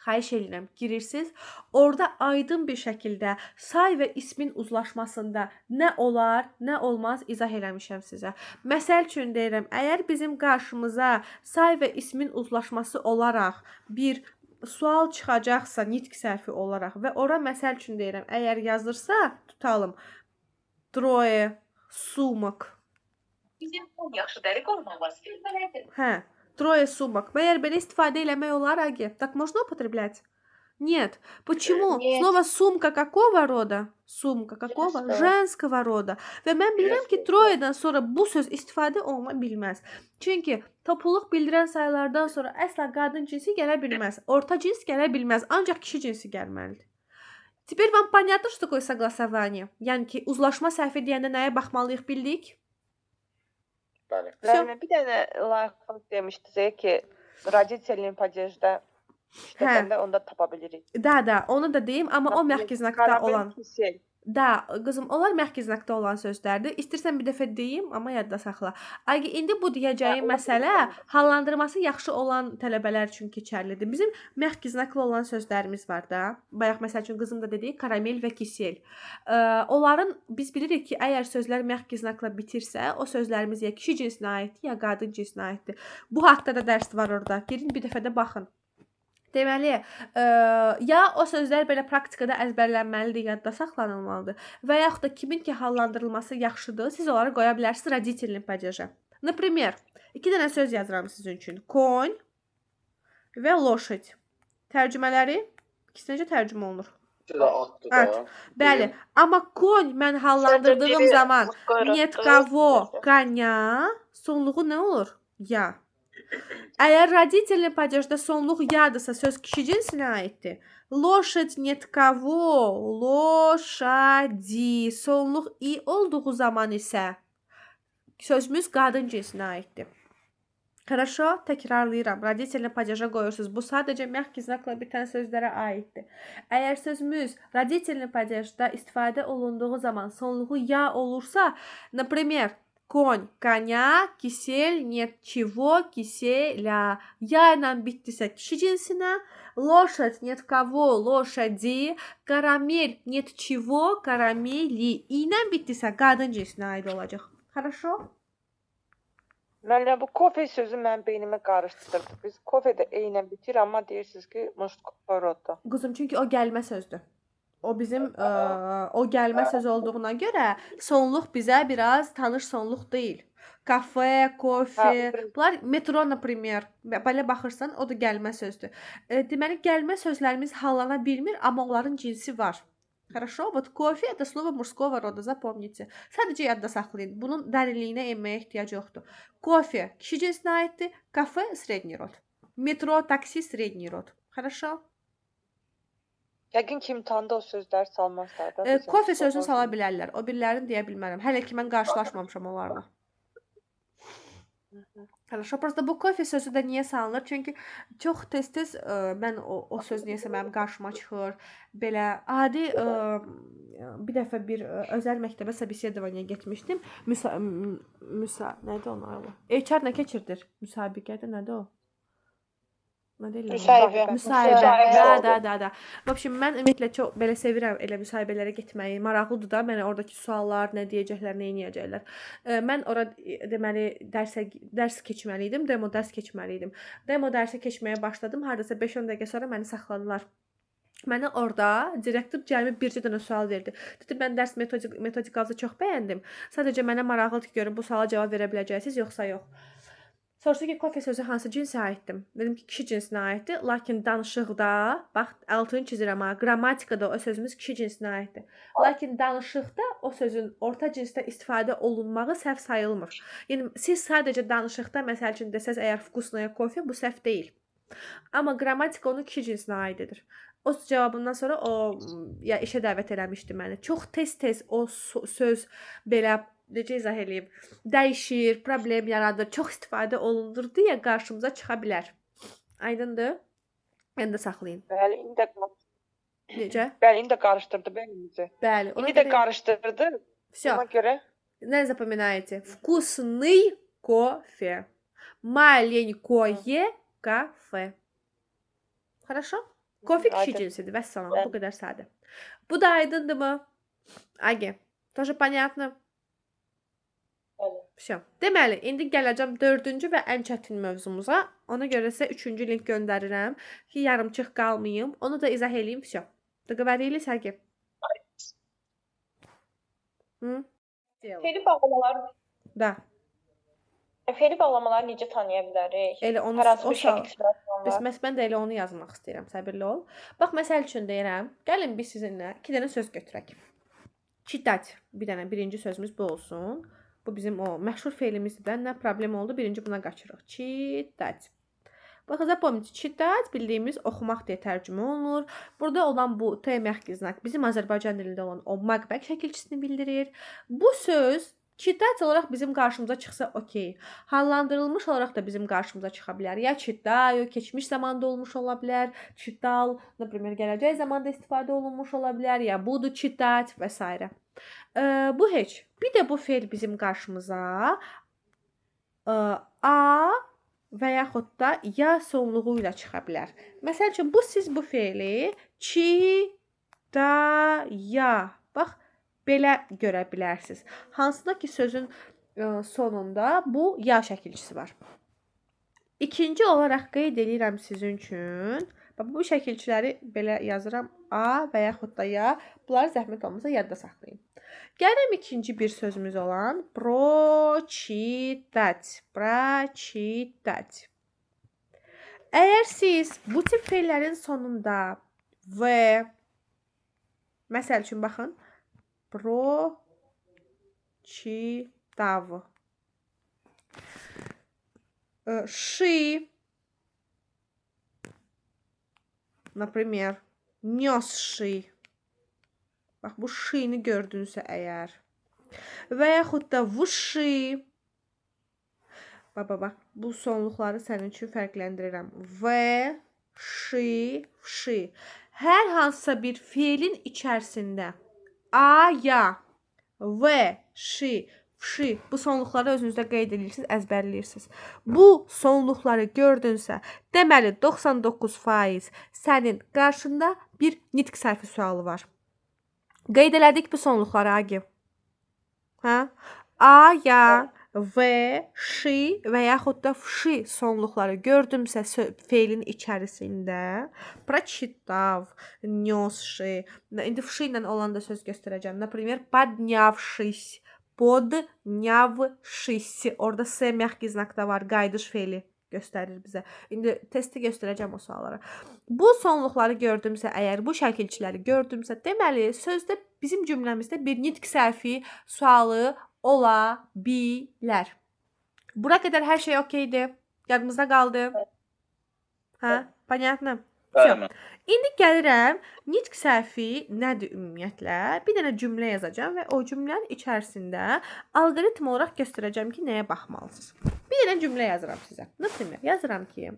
Xahiş eləyirəm, girirsiniz. Orada aydın bir şəkildə say və ismin uzlaşmasında nə olar, nə olmaz izah eləmişəm sizə. Məsəl üçün deyirəm, əgər bizim qarşımıza say və ismin uzlaşması olaraq bir sual çıxacaqsa, nitq səhvi olaraq və ora məsəl üçün deyirəm, əgər yazırsa, tutalım. Troye sumok. Bizim ən yaxşı dəri qorumamız belədir. Hə, трое сумок. Məyər belə istifadə eləmək olar, Agi? Так можно употреблять? Нет. Почему? Нет. Слово сумка какого рода? Сумка какого? Женского. Женского рода. Və mən bilirəm ki, Женского. troyedən sonra bu söz istifadə oluna bilməz. Çünki topluluq bildirən saylardan sonra əsla qadın cinsi gələ bilməz. Orta cins gələ bilməz. Ancaq kişi cinsi gəlməlidir. Теперь вам понятно, что такое согласование? Yəni ki, uzlaşma səhvi deyəndə nəyə baxmalıyıq bildik? Bəli. Всё. Müəllimə bir dənə layiqlik demişdiniz ki, родительный падежdə işlətəndə onda tapa bilirik. Da, onu da deyim, amma o Например, məhki znakda Karamel olan. Kisel. Da, qızım, onlar məhki znakda olan sözlərdir. İstəyirsən bir dəfə deyim, amma yadda saxla. Ay, indi bu deyəcəyim Hə, ola məsələ bilər. hallandırması yaxşı olan tələbələr üçün keçərlidir. Bizim məhki znaklı olan sözlərimiz var da. Bayaq məsəl üçün qızım da dediyi karamel və kisel. Onların biz bilirik ki, əgər sözlər məhki znakla bitirsə, o sözlərimiz ya kişi cinsinə aiddir, ya qadın cinsinə aiddir. Bu haqda da dərs var orada. Girin bir dəfə də baxın. Deməli, ya o sözlər belə praktikada əzbərlənməlidir, yadda saxlanılmalıdır və yaxud da kimin ki hallandırılması yaxşıdır, siz onları qoya bilərsiniz родительный падежа. Например, iki dənə söz yazıram sizin üçün. Конь və лошадь. Tərcümələri ikisi necə tərcümə olunur? İkisi də atdır da. At. Bəli, amma конь mən hallandırdığım biri zaman мужской нет roddur, кого birisi. коня sonluğu nə olur? Ya. Əgər родительный падежdə sonluq yadırsa, söz kişi cinsinə aiddir. Лошадь нет кого, лошади. Sonluq i olduğu zaman isə sözümüz qadın cinsinə aiddir. Хорошо, təkrarlayıram. Родительный падежа qoyursunuz. Bu sadəcə məhki znakla bitən sözlərə aiddir. Əgər sözümüz родительный падежdə istifadə olunduğu zaman sonluğu ya olursa, например, Конь, коня, кисель, нет чего, киселя. Ya ilə bitdisə kişi cinsinə, лошадь, нет кого, лошади, карамель, нет чего, карамели. İ ilə bitdisə qadın cinsinə aid olacaq. Хорошо? Müəllimə, bu kofe sözü mənim beynimə qarışdırdı. Biz kofe də eynən bitir, amma deyirsiniz ki, мужской rodda. Qızım, çünki o gəlmə sözdür. O bizim o gəlmə söz olduğuna görə sonluq bizə biraz tanış sonluq deyil. Kafe, kofe, bunlar metro, например. Belə baxırsan, o da gəlmə sözdür. Deməli, gəlmə sözlərimiz hallana bilmir, amma onların cinsi var. Хорошо? Вот кофе это слово мужского рода, запомните. Sadəcə yadda saxlayın. Bunun dərinliyinə enməyə ehtiyac yoxdur. Кофе kişi cinsinə aiddir, kafe средний rod. Metro, taksi средний rod. Хорошо? Yəqin ki, imtahanda o sözləri salmazlar da. Bizə. Kofe sözünü sala bilərlər. O birilərini deyə bilmərəm. Hələ ki mən qarşılaşmamışam onlarla. Хорошо. Просто bu kofe sözü də niyə salınır? Çünki çox tez-tez mən o söz niyəsə mənim qarşıma çıxır. Belə adi bir dəfə bir özəl məktəbə собеседование getmişdim. Müsa müsa nədir onun adı? HR nə keçirdir? Müsabiqədə nədir o? Nə deyirlər? Müsahibə. Müsahibə. Müsahibə. Da, da, da, da. В общем, mən ümumiyyətlə çox belə sevirəm elə müsahibələrə getməyi. Maraqlıdır da mənə oradakı suallar, nə deyəcəklər, nə eləyəcəklər. Mən ora deməli dərsə dərs keçməli idim, demo dərs keçməli idim. Demo dərsə keçməyə başladım. Hardasa 5-10 dəqiqə sonra məni saxladılar. Mənə orada direktor cəmi bircə dənə sual verdi. Dedi, mən dərs metodikanızı çox bəyəndim. Sadəcə mənə maraqlıdır ki, görüm bu suala cavab verə biləcəksiniz yoxsa yox. Soruşdu ki, kofe sözü hansı cinsə aiddir? Dedim ki, kişi cinsinə aiddir. Lakin danışıqda, bax, altını çizirəm ha, qrammatikada o sözümüz kişi cinsinə aiddir. Lakin danışıqda o sözün orta cinsdə istifadə olunmağı səhv sayılmır. Yəni siz sadəcə danışıqda məsəl üçün desəz əgər вкусная кофе, bu səhv deyil. Amma qrammatika onu kişi cinsinə aid edir. O cavabından sonra o ya işə dəvət eləmişdi məni. Çox tez-tez o söz belə necə izah eləyim, dəyişir, problem yaradır, çox istifadə olunur deyə qarşımıza çıxa bilər. Aydındır? Yadda saxlayın. Bəli, indi də Necə? Bəli, indi də qarışdırdı beynimizi. Bəli. Ona İndi də görə qarışdırdı. Всё. Ona görə Не запоминайте. Вкусный кофе. Маленькое кафе. Хорошо? Kofe kişi Aydın. cinsidir. Vəssalam. Bəli. Bu qədər sadə. Bu da aydındırmı? Age. Тоже понятно? Bəli. Всё. Deməli, indi gələcəm dördüncü və ən çətin mövzumuza. Ona görə sizə üçüncü link göndərirəm ki, yarımçıq qalmayım. Onu da izah eləyim. Всё. Договорились, Age? Hı? Fe'li bağlamaları, Da. fe'li bağlamaları necə tanıya bilərik? Elə onu Hər hansı o bir sual. şəkil sürətlə Bəs var. məhz mən də elə onu yazmaq istəyirəm. Səbirli ol. Bax, məsəl üçün deyirəm. Gəlin biz sizinlə iki dənə söz götürək. Читать. Bir dənə birinci sözümüz bu olsun. Bu bizim o məşhur fe'limizdir də. Nə problem oldu? Birinci buna qaçırıq. Читать. Baxın, запомните, читать bildiyimiz oxumaq deyə tərcümə olunur. Burada olan bu T mягкий znak bizim Azərbaycan dilində olan o maqbək şəkilçisini bildirir. Bu söz читать olaraq bizim qarşımıza çıxsa, okey. Hallandırılmış olaraq da bizim qarşımıza çıxa bilər. Ya читаю, keçmiş zamanda olmuş ola bilər. Читал, например, gələcək zamanda istifadə olunmuş ola bilər. Ya буду читать və s. Bu heç. Bir də bu fe'l bizim qarşımıza a və yaxud da ya sonluğu ilə çıxa bilər. Məsəl üçün bu siz bu fe'li çitaya, bax belə görə bilərsiniz. Hansında ki sözün sonunda bu ya şəkilçisi var. İkinci olaraq qeyd eləyirəm sizin üçün. Bax bu şəkilçiləri belə yazıram. A və yaxud da ya. Bunları zəhmət olmasa yadda saxlayın. Gəlirəm ikinci bir sözümüz olan прочитать. Прочитать. Əgər siz bu tip fe'llərin sonunda v, məsəl üçün baxın, прочитав, ши, например, нёсший. Bax bu şini gördünsə əgər və yaxud da vuşi. Bax, bax, bax. Bu sonluqları sənin üçün fərqləndirirəm. V, şi, şi. Hər hansısa bir feilin içərisində a, ya, v, şi, Fşi. Bu sonluqları özünüzdə qeyd edirsiniz, əzbərləyirsiniz. Bu sonluqları gördünsə, deməli 99% sənin qarşında bir nitq səhvi sualı var. Qeyd elədik bu sonluqları Agif. Hə? A, ya, V, Ş və yaxud da fşi sonluqları gördümsə feilin içərisində прочитав, нёсши. İndi fşi ilə olan da söz göstərəcəm. Например, поднявшись, поднявшись. Orada S mягкий znakda var, qayıdış feili göstərir bizə. İndi testi göstərəcəm o suallara. Bu sonluqları gördümsə, əgər bu şəkilçiləri gördümsə, deməli sözdə bizim cümləmizdə bir nitq səhvi sualı ola bilər. Bura qədər hər şey okeydir. Yadımızda qaldı. Hə? Понятно? Bəli. İndi gəlirəm nitq səhvi nədir ümumiyyətlə? Bir dənə cümlə yazacağam və o cümlənin içərisində alqoritm olaraq göstərəcəm ki, nəyə baxmalısınız. Bir dənə cümlə yazıram sizə. Например, yazıram ki,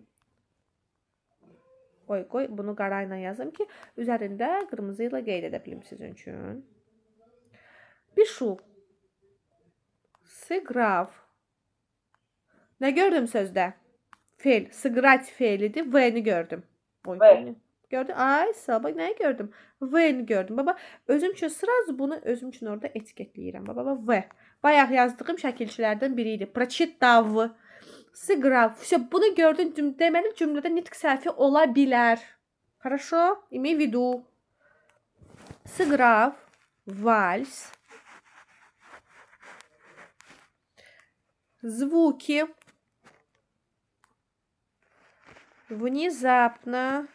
qoy bunu qara ilə yazım ki, üzərində qırmızı ilə qeyd edə bilim sizin üçün. Пишу. Сыграв. Nə gördüm sözdə? Feil. Сыграть feilidir. V-ni gördüm. Oy, V. Gördün? Ay, sabah nəyi gördüm? V-ni gördüm. Baba, özüm üçün sразу bunu özüm üçün orada etiketləyirəm. Baba, baba, V. Bayaq yazdığım şəkilçilərdən biri idi. Прочитав. Сыграв. Всё, bunu gördün. Deməli cümlədə nitq səhvi ola bilər. Хорошо? Имей в виду. Сыграв вальс. Звуки внезапно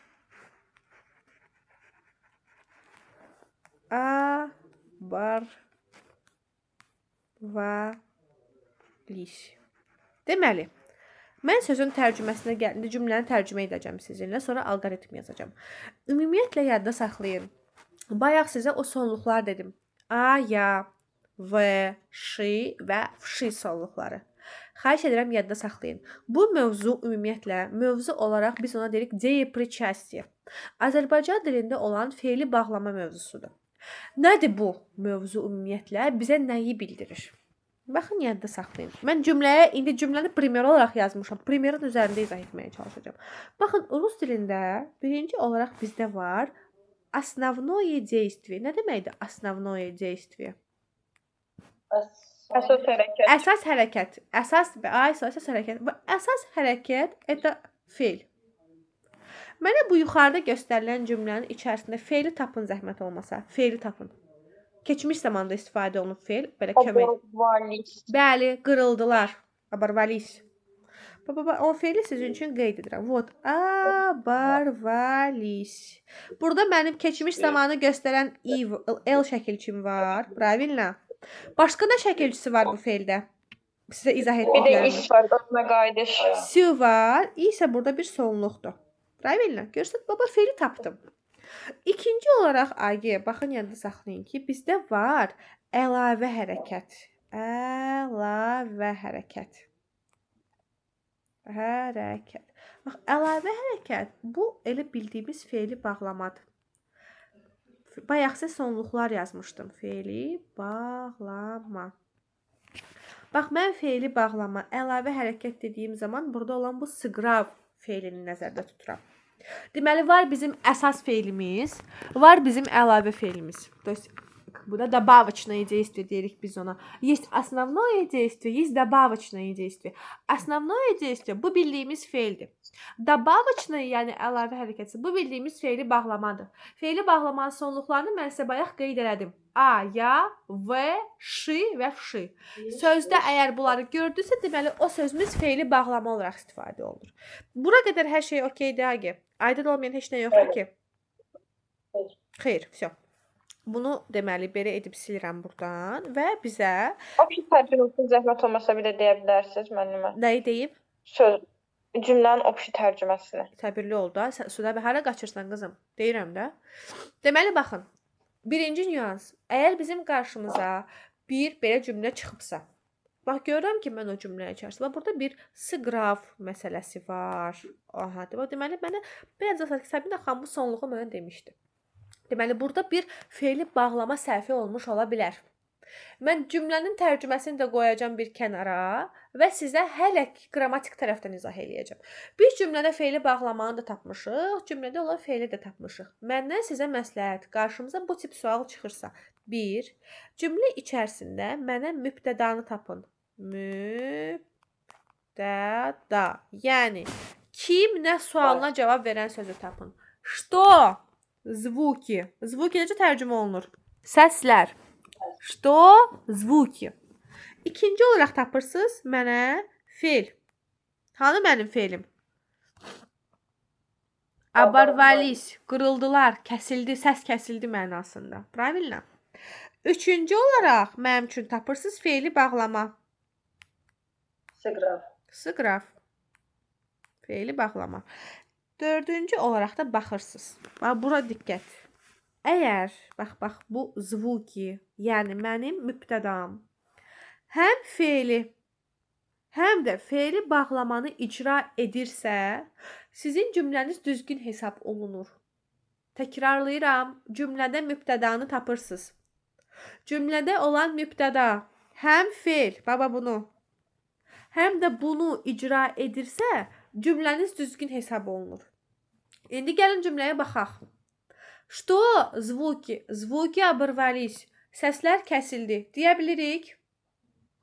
оборвались. Deməli, mən sözün tərcüməsinə gəldi, cümləni tərcümə edəcəm sizinlə, sonra alqoritm yazacağam. Ümumiyyətlə yadda saxlayın. Bayaq sizə o sonluqlar dedim. A, ya, V, Ş və Fş sonluqları. Xahiş edirəm yadda saxlayın. Bu mövzu ümumiyyətlə mövzu olaraq biz ona deyirik деепричастие. Azərbaycan dilində olan feili bağlama mövzusudur. Nədir bu mövzu ümumiyyətlə? Bizə nəyi bildirir? Baxın, yadda saxlayın. Mən cümləyə indi cümləni primer olaraq yazmışam. Primerin üzərində izah etməyə çalışacağam. Baxın, rus dilində birinci olaraq bizdə var основное действие. Nə deməkdir основное действие? Əsas hərəkət. Əsas hərəkət. Əsas və əsas hərəkət. Və əsas hərəkət это feil. Mənə bu yuxarıda göstərilən cümlənin içərisində feili tapın zəhmət olmasa. Feili tapın. Keçmiş zamanda istifadə olunub feil. Belə kömək. Оборвались. Bəli, qırıldılar. Оборвались. Baba, o feili sizin üçün qeyd edirəm. Вот, оборвались. Burada mənim keçmiş zamanı göstərən i, L şəkilçim var. Правильно? Başqa nə şəkilçisi var bu feildə? Sizə izah Bir də etdiklərim. iş var, ona qayıdış. Sü var. İ isə burada bir sonluqdur. Правильно? Görürsünüz, baba feili tapdım. İkinci olaraq AG, baxın yadda saxlayın ki, bizdə var əlavə hərəkət. Əlavə hərəkət. Hərəkət. Bax, əlavə hərəkət bu elə bildiyimiz feili bağlamadır. Bayaq sizə sonluqlar yazmışdım. Feili bağlama. Bax, mən feili bağlama, əlavə hərəkət dediyim zaman burada olan bu сыграв feilini nəzərdə tuturam. Deməli, var bizim əsas feilimiz, var bizim əlavə feilimiz. То есть, bu da добавочное действие deyirik biz ona. Есть основное действие, есть добавочное действие. Основное действие bu bildiyimiz feildir. Добавочное, yəni əlavə hərəkəti bu bildiyimiz feili bağlamadır. Feili bağlamanın sonluqlarını mən sizə bayaq qeyd elədim. A, ya, V, Ş və Fş. Sözdə əgər bunları gördünüzsə, deməli o sözümüz feili bağlama olaraq istifadə olunur. Bura qədər hər şey okeydir, Agi. Aydın olmayan heç nə yoxdur ki. Xeyr, всё. Bunu deməli belə edib silirəm burdan və bizə Obşi tərcüməsini zəhmət olmasa bir də deyə bilərsiniz müəllimə. Nəyi deyim? Söz cümlənin obşi tərcüməsini. Səbirli ol da. Sən Sudabə hara qaçırsan qızım? Deyirəm də. Deməli baxın. Birinci nüans. Əgər bizim qarşımıza bir belə cümlə çıxıbsa, bax görürəm ki, mən o cümlənin içərisində burada bir сыграв məsələsi var. Aha, deməli mənə biraz da Səbinə xanım bu sonluğu mənə demişdi. Deməli burada bir feili bağlama səhvi olmuş ola bilər. Mən cümlənin tərcüməsini də qoyacağam bir kənara və sizə hələ ki qrammatik tərəfdən izah eləyəcəm. Biz cümlədə feili bağlamanı da tapmışıq, cümlədə olan feili də tapmışıq. Məndən sizə məsləhət, qarşımıza bu tip sual çıxırsa, 1. Cümlə içərisində mənə mübtədanı tapın. Mübtəda. Yəni kim nə sualına cavab verən sözü tapın. Что? Звуки. Звуки necə tərcümə olunur? Səslər. Что? Звуки. İkinci olaraq tapırsınız mənə feil. Hanı mənim feilim? Abarvalis, qırıldılar, kəsildi, səs kəsildi mənasında. Правильно? Üçüncü olaraq mənim üçün tapırsınız feili bağlama. Сыграв. Сыграв. Feili bağlama. Dördüncü olaraq da baxırsınız. Bax, bura diqqət. Əgər, bax, bu звуки, yəni mənim mübtədam həm feili, həm də feili bağlamanı icra edirsə, sizin cümləniz düzgün hesab olunur. Təkrarlayıram, cümlədə mübtədanı tapırsınız. Cümlədə olan mübtəda həm feil, baba bunu, həm də bunu icra edirsə, cümləniz düzgün hesab olunur. İndi gəlin cümləyə baxaq. Что звуки? Звуки оборвались. Səslər kəsildi. Deyə bilirik.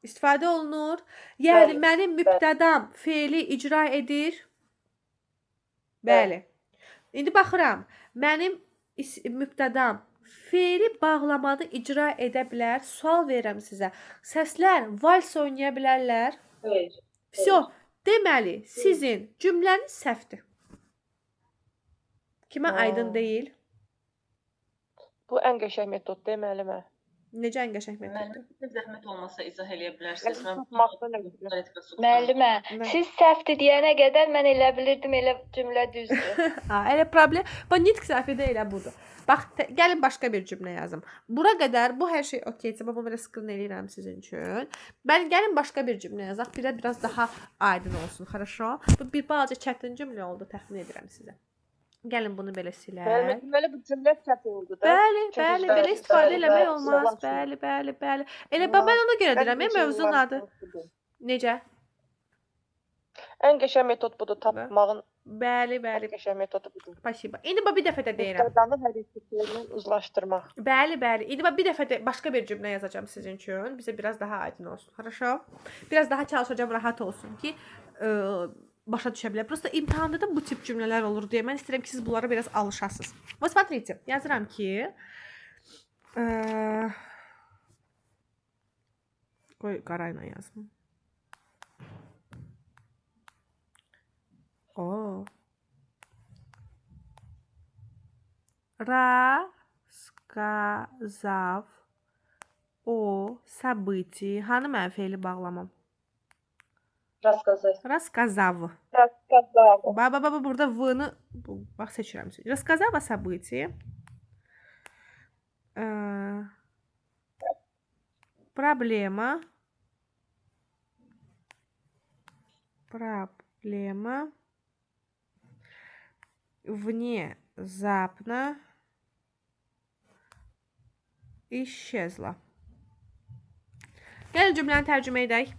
İstifadə olunur. Yəni Bəli, mənim mübtədam feili icra edir. Bəli. İndi baxıram. Mənim mübtədam feili bağlamanı icra edə bilər. Sual verirəm sizə. Səslər vals oynaya bilərlər. Xeyr. Vso. Deməli, sizin cümləniz səhvdir. Kimə aydın deyil? Bu ən qəşəng metoddur, müəllimə. Necə ən qəşəng metoddur? Müəllimə, zəhmət olmasa izah eləyə bilərsiniz. Mən Tutmaqdan ötrü. Müəllimə, Nə? siz səhvdir deyənə qədər mən elə bilirdim elə cümlə düzdür. Ha, elə problem. Bax, nitq səhvi də elə budur. Bax, gəlin başqa bir cümlə yazım. Bura qədər bu hər şey okeysə, bax, bunu belə screen eləyirəm sizin üçün. Mən gəlin başqa bir cümlə yazaq, birə biraz daha aydın olsun. Хорошо? Bu bir balaca çətin cümlə oldu, təxmin edirəm sizə. Gəlin bunu belə silək. Müəllimə, deməli bu cümlə səhv oldu da. Bəli, Çünki bəli, bəli, belə istifadə bəli, eləmək bəli, olmaz. yalan Bəli, bəli, bəli. Elə bax mən ona görə deyirəm, mövzunun adı. Necə? Ən qəşəng metod budur tapmağın. Bəli, bəli. Ən qəşəng metodu budur. Spasibo. İndi bax bir dəfə də deyirəm. Mübtədanı hər ikisindən uzlaşdırmaq. Bəli, bəli. İndi bax bir dəfə də başqa bir cümlə yazacağam sizin üçün. Bizə biraz daha aydın olsun. Хорошо? Biraz daha çalışacağam, rahat olsun ki, başa düşə bilər. Prosta imtahanda da bu tip cümlələr olur deyə mən istəyirəm ki, siz bunlara biraz alışasınız. Вот смотрите, yazıram ki, qoy qara ilə yazım. O. Рассказав о событии. Hanı mənim feili bağlamam? Рассказать. Рассказав. Рассказав. Ba, ba, ba, burada V-ni bax seçirəm. Рассказав о событии. Проблема. Проблема внезапно исчезла. Gəlin cümləni tərcümə edək.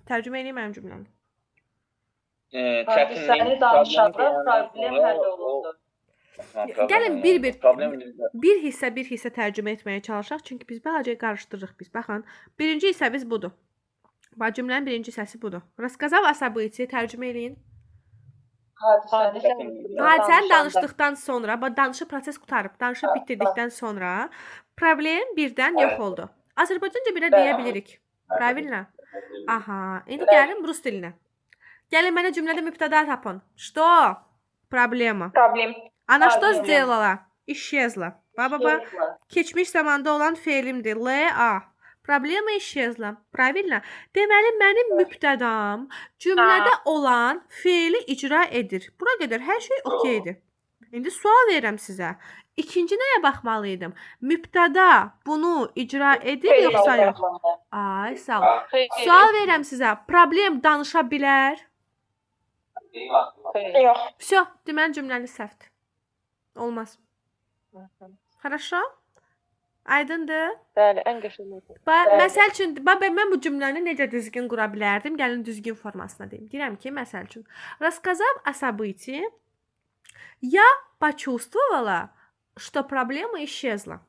Tərcümə edeyim mənim cümləmi. Hadisəni danışanda problem həll olundu. Gəlin bir-bir Problem bir hissə bir hissə tərcümə etməyə çalışaq, çünki biz balaca qarışdırırıq biz. Baxın, birinci hissəmiz budur. Bax, cümlənin birinci hissəsi budur. Рассказав о событии tərcümə eləyin. Hadisəni Hadisəni danışdıqdan sonra, bax danışıq proses qurtarıb, danışıb bitirdikdən sonra problem birdən yox oldu. Azərbaycanca belə deyə bilirik. Правильно? Aha, indi gəlin rus dilinə. Gəlin mənə cümlədə mübtəda tapın. Что? Проблема. Problem. Она что Проблема. сделала? Исчезла. Ba-ba-ba. Keçmiş zamanda olan fe'limdir. L A. Problema исчезла. Правильно? Deməli mənim mübtədam cümlədə olan fe'li icra edir. Bura qədər hər şey okeydir. İndi sual verirəm sizə. İkinci nəyə baxmalı idim? Mübtəda bunu icra edir yoxsa yox? Ay, sağ ol. Sual verirəm sizə. Problem danışa bilər? Xeyr. Yox. Vso, deməli cümləniz səhvdir. Olmaz. Хорошо? Aydındır? Bəli, ən qəşəng idi. Ba məsəl üçün, ba mən bu cümləni necə düzgün qura bilərdim? Gəlin düzgün formasına deyim. Deyirəm ki, məsəl üçün, рассказав о событии, я почувствовала, что проблема исчезла.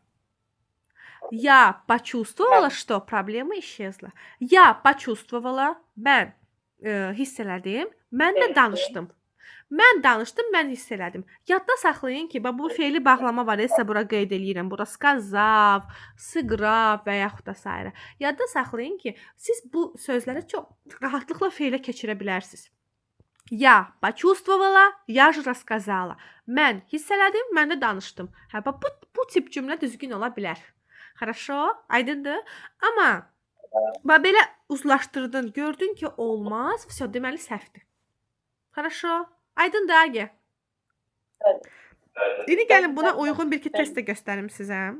Я почувствовала, что проблема исчезла. Я почувствовала, mən hiss elədim, mən də danışdım. Mən danışdım, mən hiss elədim. Yadda saxlayın ki, bax bu feili bağlama var, sizə bura qeyd eləyirəm. Bura сказав, сыграв və yaxud da sairə. Yadda saxlayın ki, siz bu sözləri çox rahatlıqla feilə keçirə bilərsiniz. Я почувствовала, я же рассказала. Mən hiss elədim, mən də danışdım. Hə, bax bu tip cümlə düzgün ola bilər. Хорошо? Aydındır? Amma bax belə uzlaşdırdın, gördün ki, olmaz. Vəsə, deməli səhvdir. Хорошо? Aydındır Age? İndi gəlin buna uyğun bir iki test də göstərim sizə.